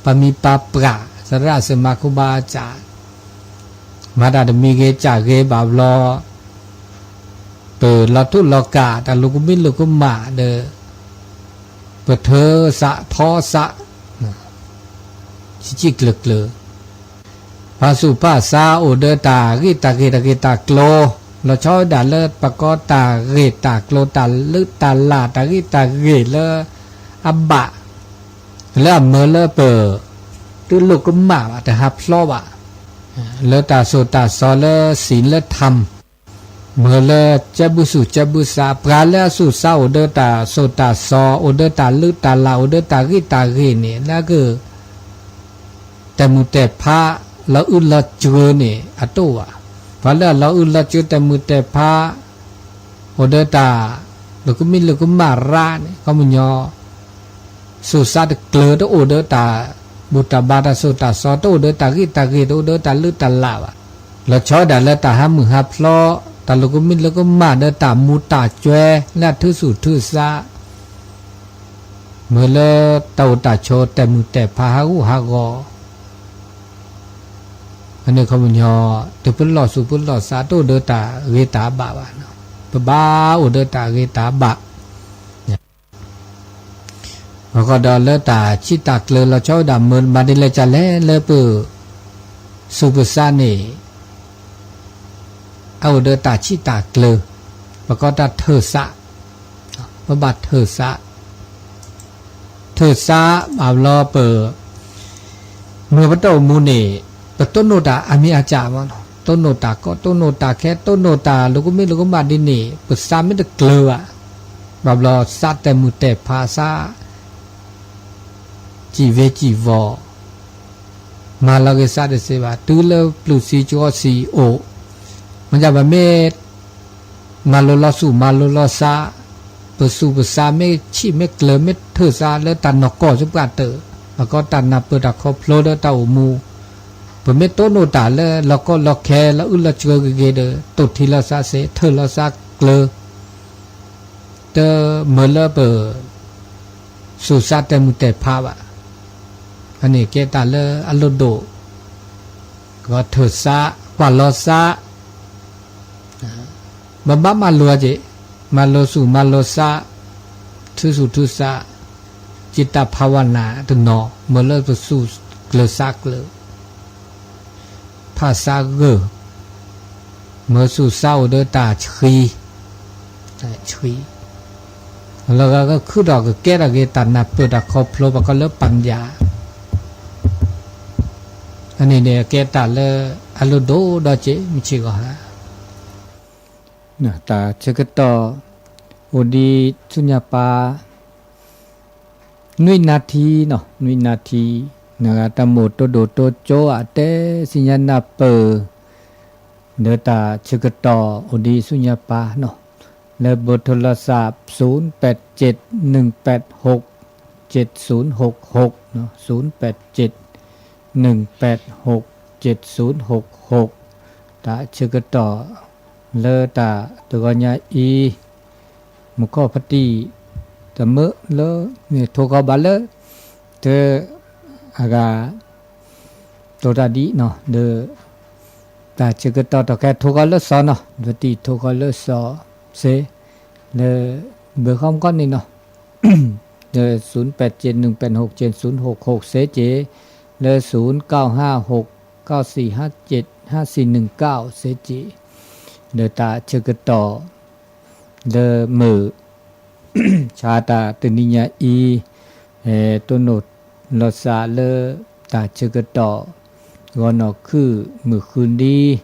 ပှၤမံၤပှၤပှၢ်, သရၣ်သမါ ครูบาอาจารย์, မၤတၢ်တမံၤဂ့ၤ ကၢ်ဂ့ၤဘၣ်ဘျီ, ပလီၤထူလီၤကၢ် တၢ်လိာ်ကမံလိာ်ကမၣ်ဒီး ပထၢၣ်သးထီသး ဆံးဆံးကျၢၤကျၢၤ ဖးစူၣ်ဖးစါအိၣ်ဒီးတၢ်ဂ့ၢ်တၢ်ဂ့ၢ်တၢ်ဂ့ၢ်တၢ်ကျိၤ, လီၤဆီဝဲဒၣ်လၢပကိးတၢ်ဂ့ၢ်တၢ်ကျိၤ တၢ်လုၢ်တၢ်လၢ် တၢ်ဂ့ၢ်တၢ်ဂ့ၢ်လၢအဘၣ်, လၢအမၢလၢပ တလိာ်ကမၣ်ဘၣ် တဟးဖျီဘၣ်, လၢတၢ်သိၣ်တၢ်စီၤလၢ သီလ လၢ ထမ်ၣ် မၢလၢကဲဘုသူၣ်ကဲဘုသး ပှၤလၢအသူၣ်သးအိၣ်ဒီးတၢ်သိၣ်တၢ်စီၤ အိၣ်ဒီးတၢ်လုၢ်တၢ်လၢ် အိၣ်ဒီးတၢ်ဂ့ၢ်တၢ်ဂ့ၢ်န့ၣ် လၢက တဲာ်မုၢ်တဲာ်ဖး လီၤအုၣ်လီၤစၢၤန့ၣ် အတအိၣ်ဘၣ်. ပှၤလၢအလီၤအုၣ်လီၤစၢၤ တဲာ်မုၢ်တဲာ်ဖး အိၣ်ဒီးတၢ် လိာ်ကမံလိာ်ကမၣ်ရၣ်န့ၣ် ခီပညီ သူၣ်သးတကျၢၤ တအိၣ်ဒီးတၢ်ဘူၣ်တၢ်ဘါ တၢ်သိၣ်တၢ်စီၤ တအိၣ်ဒီးတၢ်ဂ့ၢ်တၢ်ဂ့ၢ် တအိၣ်ဒီးတၢ်လုၢ်တၢ်လၢ်ဘၣ်. လီၤဆီဒၣ်လၢတၢ်ဟးမုာ်ဟးဖျီ တၢ်လိာ်ကမံလိာ်ကမၣ်ဒီးတၢ်မူၤတၢ်စဲၤ လၢအထုးသူၣ်ထုးသး မၢလၢတၢ်အိၣ်တၢ်ဆိး တဲာ်မုၢ်တဲာ်ဖး ဟးဂူာ်ဟးဂီၤ အန့ၣ်ခီပညီ တပလီၢ်သူၣ်ပလီၢ်သး တအိၣ်ဒီးတၢ်ဂ့ၤတၢ်ဘၣ်ဘၣ်. ပဘၣ်အိၣ်ဒီးတၢ်ဂ့ၤတၢ်ဘၣ် အဃိဒီးလၢတၢ်ဆံးတၢ်ကျၢၤ လီၤဆီဝဲဒၣ်မၢဘၣ်ဒ်လဲၣ်ကလဲၣ် လၢပသူၣ်ပသးန့ၣ် အအိၣ်ဒီးတၢ်ဆံးတၢ်ကျၢၤ ပကိးတၢ်ထၢၣ်သး, ပဘၣ်ထၢၣ်သး, ထၢၣ်သးဘၣ်ဘျီပ မ့ၢ်ပတၢ်အိၣ်မူန့ၣ် ပတိၢ်နီၣ်တၢ်အါမံၤအါကၢ်မးနီၤ, တိၢ်နီၣ်တၢ်ကီ တိၢ်နီၣ်တၢ်ခဲ တိၢ်နီၣ်တၢ်လိာ်ကမံလိာ်ကမၣ်ဒ်န့ၣ် ပသးမ့ၢ်တကျၢၤဘၣ်, ဘၣ်ဘျီသးတဲာ်မုၢ်တဲာ်ဖးသး စံၣ်ဝ့စံၣ်ဝီၤ မၤလီၤက့ၤသးတသ့ဘၣ်. တုၤလၢပျုၤသံကၠီသံအိၣ်, မ့ၢ်ဒ်ပမ့ၢ် မၤလိလီၤသူၣ် မၤလိလီၤသး, ပသူၣ်ပသးမ့ၢ်ဆံးမ့ၢ်ကျၢၤ မ့ၢ်ထၢၣ်သးလၢတၢ်နီၢ်ကီၢ်သပှၢ်တၢၢ်, အကီတၢ်နၢ်ပၢၢ်တၢ်ခီဖျိလၢတၢ်အိၣ်မူ, ပမ့ၢ်တိၢ်နီၣ်တၢ်လၢလီၤကီလီၤခဲ လီၤအုၣ်လီၤစၢၤဂ့ၤဂ့ၤဒီး တိၢ်ထံလီၤသးစ့ၢ် ထၢၣ်လီၤသးကျၢၤ တမၢလၢပ သူၣ်သးတဲာ်မုၢ်တဲာ်ဖးဘၣ်. အန့ၣ်ကဲတၢ်လၢအလိၣ်ဒိၣ်, ကထၢၣ်သး ကွၢ်လီၤသး, ဘၣ်ဘၣ်မၤလိက့ၤ, မၤလိသူၣ်မၤလိသး, ထုးသူၣ်ထုးသး, จิตภาวนา တနီၤ မၢလၢပသူၣ်ကျၢၤသးကျၢၤ ဖးသးဂၢၢ်, မၢသူၣ်သးအိၣ်ဒီးတၢ်ဆှံ, တၢ်ဆှံ, လၢဂၤကခုၣ်ဒီးကကဲထီၣ်က့ၤတၢ်နၢ်ပၢၢ်တၢ်ခီဖျိ ပကိးလၢ ปัญญา, အန့ၣ်န့ၣ် ကဲတၢ်လၢအလိၣ်ဒိၣ်ဒီးက့ၤ မုၢ်ဆ့ၣ်ဂီၤဟါ, တၢ်ဆၢကတီၢ် အိၣ်ဒံးဆူညါပၢ် နွံနၣ်ထံနီၤ နွံနၣ်ထံ, နဂၤတၢ်မိၣ်တိၢ်ဒိၣ်တိၢ်ကၠိ အတဲသ့ၣ်ညါနၢ်ပၢၢ် ဒီးတၢ်ဆၢကတီၢ်အိၣ်ဒံးဆူညါပၢ်နီၤ, လၢဘိးထိလီၤသး ศูนย์แปดเจ็ด หนึ่งแปดหก เจ็ดศูนย์หกหก ศูนย์แปดเจ็ด หนึ่งแปดหก เจ็ดศูนย์หกหก, တၢ်ဆၢကတီၢ်လၢတၢ်တဂီၤညါအံၤ မူခိၣ်ဖါတံၢ် တမၢလၢ ထိဃီၤဘၣ်လၢ တၢ်အဂၤ တိာ်တၢ်ဒ်နီၤ ဒီး တၢ်ဆၢကတီၢ်တၢ်ခဲထိဃီၤလၢစီၤနီၤ ဖါတံၢ်ထိဃီၤလၢစီၤစ့ လၢ ဘၢဃီမကီၢ်န့ၣ်နီၤ လၢ ศูนย์แปดเจ็ดหนึ่งแปดหกเจ็ดศูนย์หกหก စဲက့ၤ, လၢ ศูนย์เก้าห้าหกเก้าสี่ห้าเจ็ดห้าสี่หนึ่งเก้า စဲက့ၤ, ဒီးတၢ်ဆၢကတီၢ် လၢမုၢ် ဆါတၢ်တနံၤညါအံၤ, တိၢ်နီၣ်လီၤစၢ်လၢ တၢ်ဆၢကတီၢ် ဂီၤနီၢ်ခုၣ်မုၢ်ဃုနံၤ,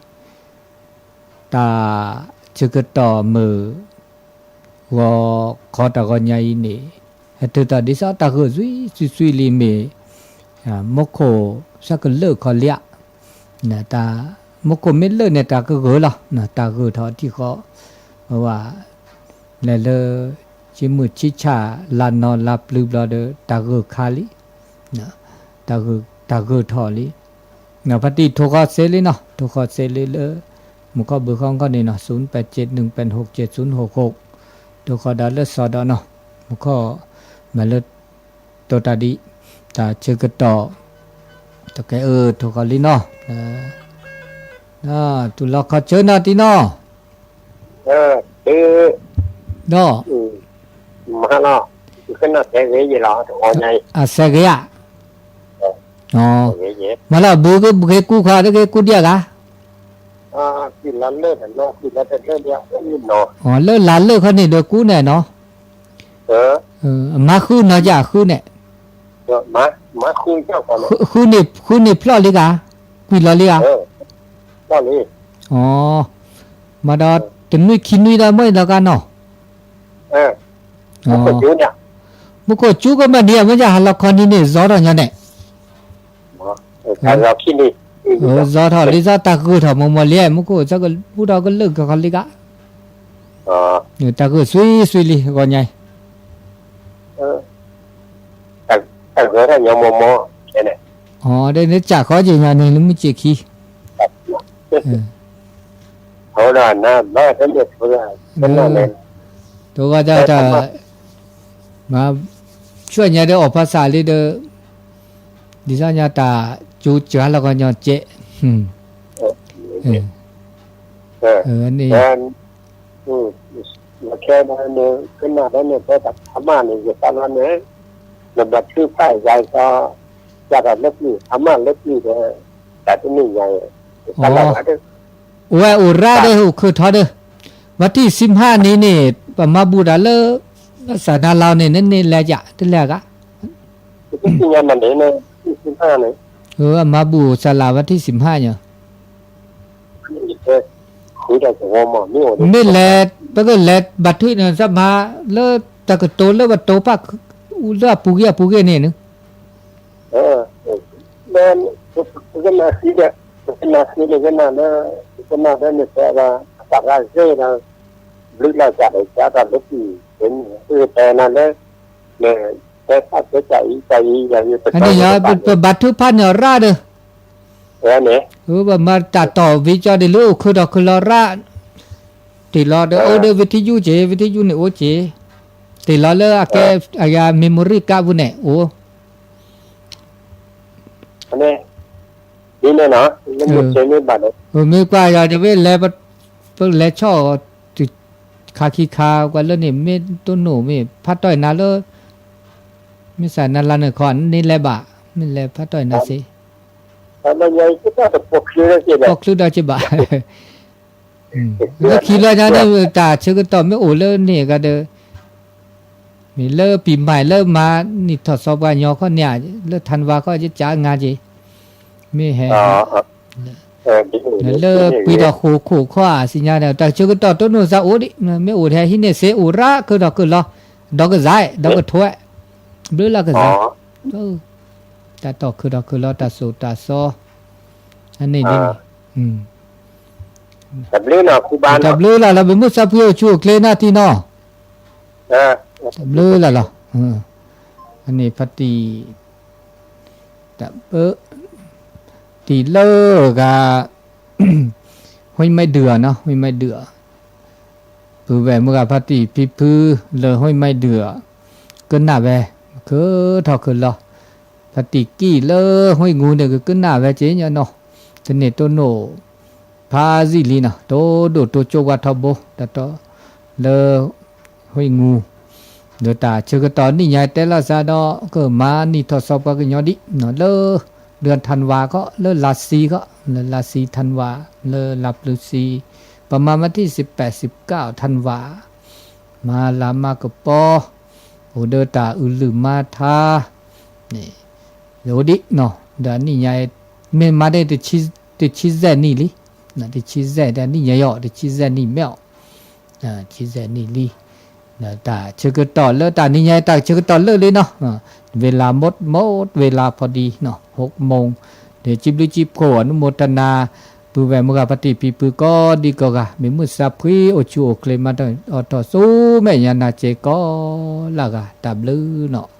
တၢ်ဆၢကတီၢ်မုၢ် ဂီၤခီတၢ်ဂီၤညါအံၤန့ၣ်, ဟဲထုးထီၣ်ဒ်သိးတၢ်ဂုာ်သွံၣ်သွံၣ်လံမ့ၢ် မူခိၣ်သးကလၢာ်ခီလံဧါ, တၢ် မူခိၣ်မ့ၢ်လၢာ်န့ၣ် တၢ်ကဂုာ်လီၤ, တၢ်ဂုာ်ထီၣ်ထံဃီ, ဝဲ လဲၤလၢ ဆံမုၢ်ဆံဆၣ်လါနီၤလါပျုၤဘျီဒီး တၢ်ဂုာ်ခါလံ, တၢ်ဂုာ်ထီၣ်လံ, ဖါတံၢ်ထိဃီစဲလံနီၤ, ထိဃီစဲလံလၢ မူခိၣ်ဘုဃီခီန့ၣ်နီၤ, ศูนย์แปดเจ็ดหนึ่งแปดหกเจ็ดศูนย์หกหก, ထိဃီဒီးလၢစီၤဒီးနီၤ, မူခိၣ် မၤလၢ တိာ်တၢ်ဒံး, တၢ်ဆၢကတီၢ် တကဲအၢ ထိဃီလံနီၤ, တူၢ်လီၤခီဆၢနီၤတံနီၤ, ဒီး မၤလီၤ, အစဲဂ့ၤဧါ, မၤလီၤ ဘုကဘုက့ၤကူခီ တက့ၤကူဒံးအဂၤ, လၢလါလၢာ်ခီန့ၣ်ဒီးကူန့ၣ်နီၤ, အမါဃုနီၤယၤဃုန့ၣ်, ဃုန့ၣ်ဖျီၣ်လံဂၤ, ကွံာ်လီၤလံဂၤ, မၤဒီး တနွံခံနွံဒီးမ့ၢ်လီၤဂၤနီၤ, မူခိၣ်ကၠူကမၣ်ဒံး အမ့ၢ်ယၤဟးလီၤခီနံၤန့ၣ် ဇီထီၣ်ညီန့ၣ် ဇီထီၣ်လံ သးတၢ်ဂုာ်ထီၣ်မိၢ်မိၢ်လံ မူခိၣ်သးကဘူၣ်ထီၣ်ကလုာ်ကီၢ်ခီလံဂၤ, တၢ်ဂုာ်သွံၣ်သွံၣ်လံ ဂီၤညါအံၤ, တၢ်ဂုာ်ထီၣ်ညီမိၢ်မိၢ်, အဒ်န့ၣ် ကၢ်ဃီက့ၤညါန့ၣ် လၢမုၢ်စ့ၢ်ခံ တဂီၤတၢ်တၢ်, မၤ ဆူညါဒီးအီၣ်ဖီစၣ်လံဒီး, ဒ်သိးညါတၢ်ကၠိကၢ်လီၤကညီကဲး, န့ၣ်, ခဲန့ၣ် ကနၣ်ဒီးန့ၣ် ဖဲတၢ်ဖးမၢ်န့ၣ် ယသးလီၤန့ၣ်, နဘၣ်ထုကဖၣ်ယၤစီ, ကၢ်ထီၣ်လၢပျုၢ် ဖးမၢ်လၢပျုၢ်ဒီး, တၢ်တနံၣ်ညါအံၤ, အိၣ်ဝဲအိၣ်ရၣ်ဒီး အိၣ်ခၢၣ်ထီၣ်ဒီး, ဝဲထံၣ်စံမဟါန့ၣ်န့ၣ် ပမၤဘူၣ်တၢ်လၢ စၢ်နါလီၤန့ၣ် နန့ၢ်လဲၤယၤ တလဲၤဂၤ, အမၤဘူၣ်စၢ်လၢ်ဝဲထံၣ်စံမဟါညါ မ့ၢ်လဲၤ ပကလဲၤဘၣ်ထွံၣ်န့ၣ် သးမၤလၢတၢ်ကတိၤလၢပတိၤဖး လၢအပူၤကွံာ်အပူၤကွံာ်န့ၣ်, ပကနၣ်ဃံဒီး, ပကနၣ်ဃံန့ၣ် ကနၣ်လၢ, ပကနၣ်လၢန့ၣ် ပှၤသးရၣ်ဂ့ၤဒီး, ဘျုးလီၤစၢ်ဒီး ကၢ်ထီၣ်လၢပျုၢ်, ပတဲနၤလၢ, နတဲဖးတဲတၢ်အံၤတၢ်အံၤ ယၤယပတဲ, ပဘၣ်ထုကဖၣ်န့ၣ်အီၤရၣ်ဒီး, ပမၤတၢ်တီၢ်ဝံၤကီဒ်လၢအိၣ်ခၢၣ်ထီၣ်ခၢၣ်လီၤရၣ်, တ့ၢ်လီၤဒီးအိၣ်ဒီး ဝံထံယူၣ်က့ၤ ဝံထံယူၣ်န့ၣ်အိၣ်က့ၤ, တ့ၢ်လီၤလၢအကဲ, အယၤ memory card ပူၤန့ၣ်အိၣ် မ့ၢ်ကွၢ်ယၤ ယဝဲလဲၤ, ပလဲၤဆီၣ်အီၤ, ခါခံခါကွၢ်လၢန့ၣ် မ့ၢ်တိၢ်နီၣ်မ့ၢ်ဖးတီၢ်နၤလၢ, မ့ၢ်စးနၤလၢနခီ နလဲၤဘၣ်, မ့ၢ်လဲၤဖးတီၢ်နၤစ့, ပိာ်ချုးဒီးက့ၤဘၣ်, လၢခံလီၤညါန့ၣ် တၢ်ဆၢကတီၢ်မ့ၢ်အိၣ်လၢန့ၣ်ဂၤဒီး မ့ၢ်လၢပံၤမၤလၢမၤနံၣ်ထီၣ်စီၤပှၤညီခီန့ၣ်ဧါ, လၢထါနဝါခီ ယကၢအငါက့ၤ, မ့ၢ်ဟဲ, လၢပှဲၤထီၣ်ဃိာ်ခိၣ်ခီဧါ စံညါဒီး တၢ်ဆၢကတီၢ်တိၢ်နီၣ်သးအိၣ်ဒံး, မ့ၢ်အိၣ်ထဲဟံးန့ၢ်စ့အိၣ်ရၣ် ခၢၣ်ထီၣ်ခၢၣ်လီၤ, ဒီးကစၢ်, ဒီးကထိး, ဘျုးလၢကစၢ်, တၢ်တီၢ်ခၢၣ်ထီၣ်ခၢၣ်လီၤ တၢ်စိၢ်တၢ်စီ အန့ၣ်ဒ်န့ၣ်, တၢ်ဘျုးလၢ်လီၤ ပမုၢ်သးဖှံအိၣ်ဆူၣ်အိၣ်ချ့နီၢ်ထံနီၢ်, တၢ်ဘျုးလၢ်လီၤ, အန့ၣ်ဖါတံၢ်, တၢ်ဘျုး, တံၢ်လၢဂၤ, ဟူမ့ၢ်ဒုၣ်အီၤနီၤ ဟူမ့ၢ်ဒုၣ်အီၤ, ပုၢ်ဝဲၢ်မုၢ်ဂၤဖါတံၢ်ဖံဖုလၢဟူမ့ၢ်ဒုၣ်အီၤ, ကနၣ်ဝဲ, ခၢၣ်ထီၣ်ခၢၣ်လီၤ, ဖါတံၢ်ကံၣ်လၢဟူမ့ၢ်ဂူၤန့ၣ် ကကနၣ်ဝဲက့ၤညီနီၤ, တန့ၢ်တိၢ်နီၣ်, ဖးဇံလံနီၤ တိၢ်ဒိၣ်တိၢ်ကၠိဝါထီဘိ တၢ်တီၢ်လၢ ဟူမ့ၢ်ဂူၤ, ဒီးတၢ်ဆၢကတီၢ်နံၣ်ညါတဲလီၤစၢ်ဒီး ကမၤနံၣ်ထီၣ်စီၤပှၤကညီဒံး လၢ ဒၢၣ်ထၣ်ဝၣ်ခီ လၢလါဆံခီ လၢလါဆံထၣ်ဝၣ် လၢလါပျုၤဆံ ပမၤမၤထံၣ် စံးပဲးစံးကၣ်ထၣ်ဝၣ် မၤလၤမၤကပီၤ အိၣ်ဒီးတၢ်အုးလုၢ်မၤထါ န့ၣ် အိၣ်ဒံးနီၤ ဒီးနံၣ်ညါ မ့ၢ်မၤဒ် တဆံစဲးနံၣ်လံ တဆံစဲးဒ်နံၣ်ညါအီၤ တဆံစဲးနံၣ်မ့ၢ်အီၤ တဆံစဲးနံၣ်လံ ဒီးတၢ်ဆၢကတီၢ်လၢတၢ်နံၣ်ညါ တၢ်ဆၢကတီၢ်လၢာ်လံနီၤ ဝ့ၤလၤမ့ၢ် မ့ၢ်ဝ့ၤလၤဖီဒံနီၤ ဟိးမူ ဒီးစံးဘျုးစံးဖှိၣ် အနုမောทนา ပုၢ်ဝဲၢ်မုၢ်ဂၤပှၤတံၤဖံးဖုကိးဒံကိးဂၤ မ့ၢ်မုၢ်ဆါဖှံအိၣ်ဆူၣ်အိၣ်ချ့ မၤတၢ်အီၣ်တၢ်အီဆူမဲာ်ညါနၤစ့ၢ်ကီးလၢအဂၤ တၢ်ဘျုးနီၤ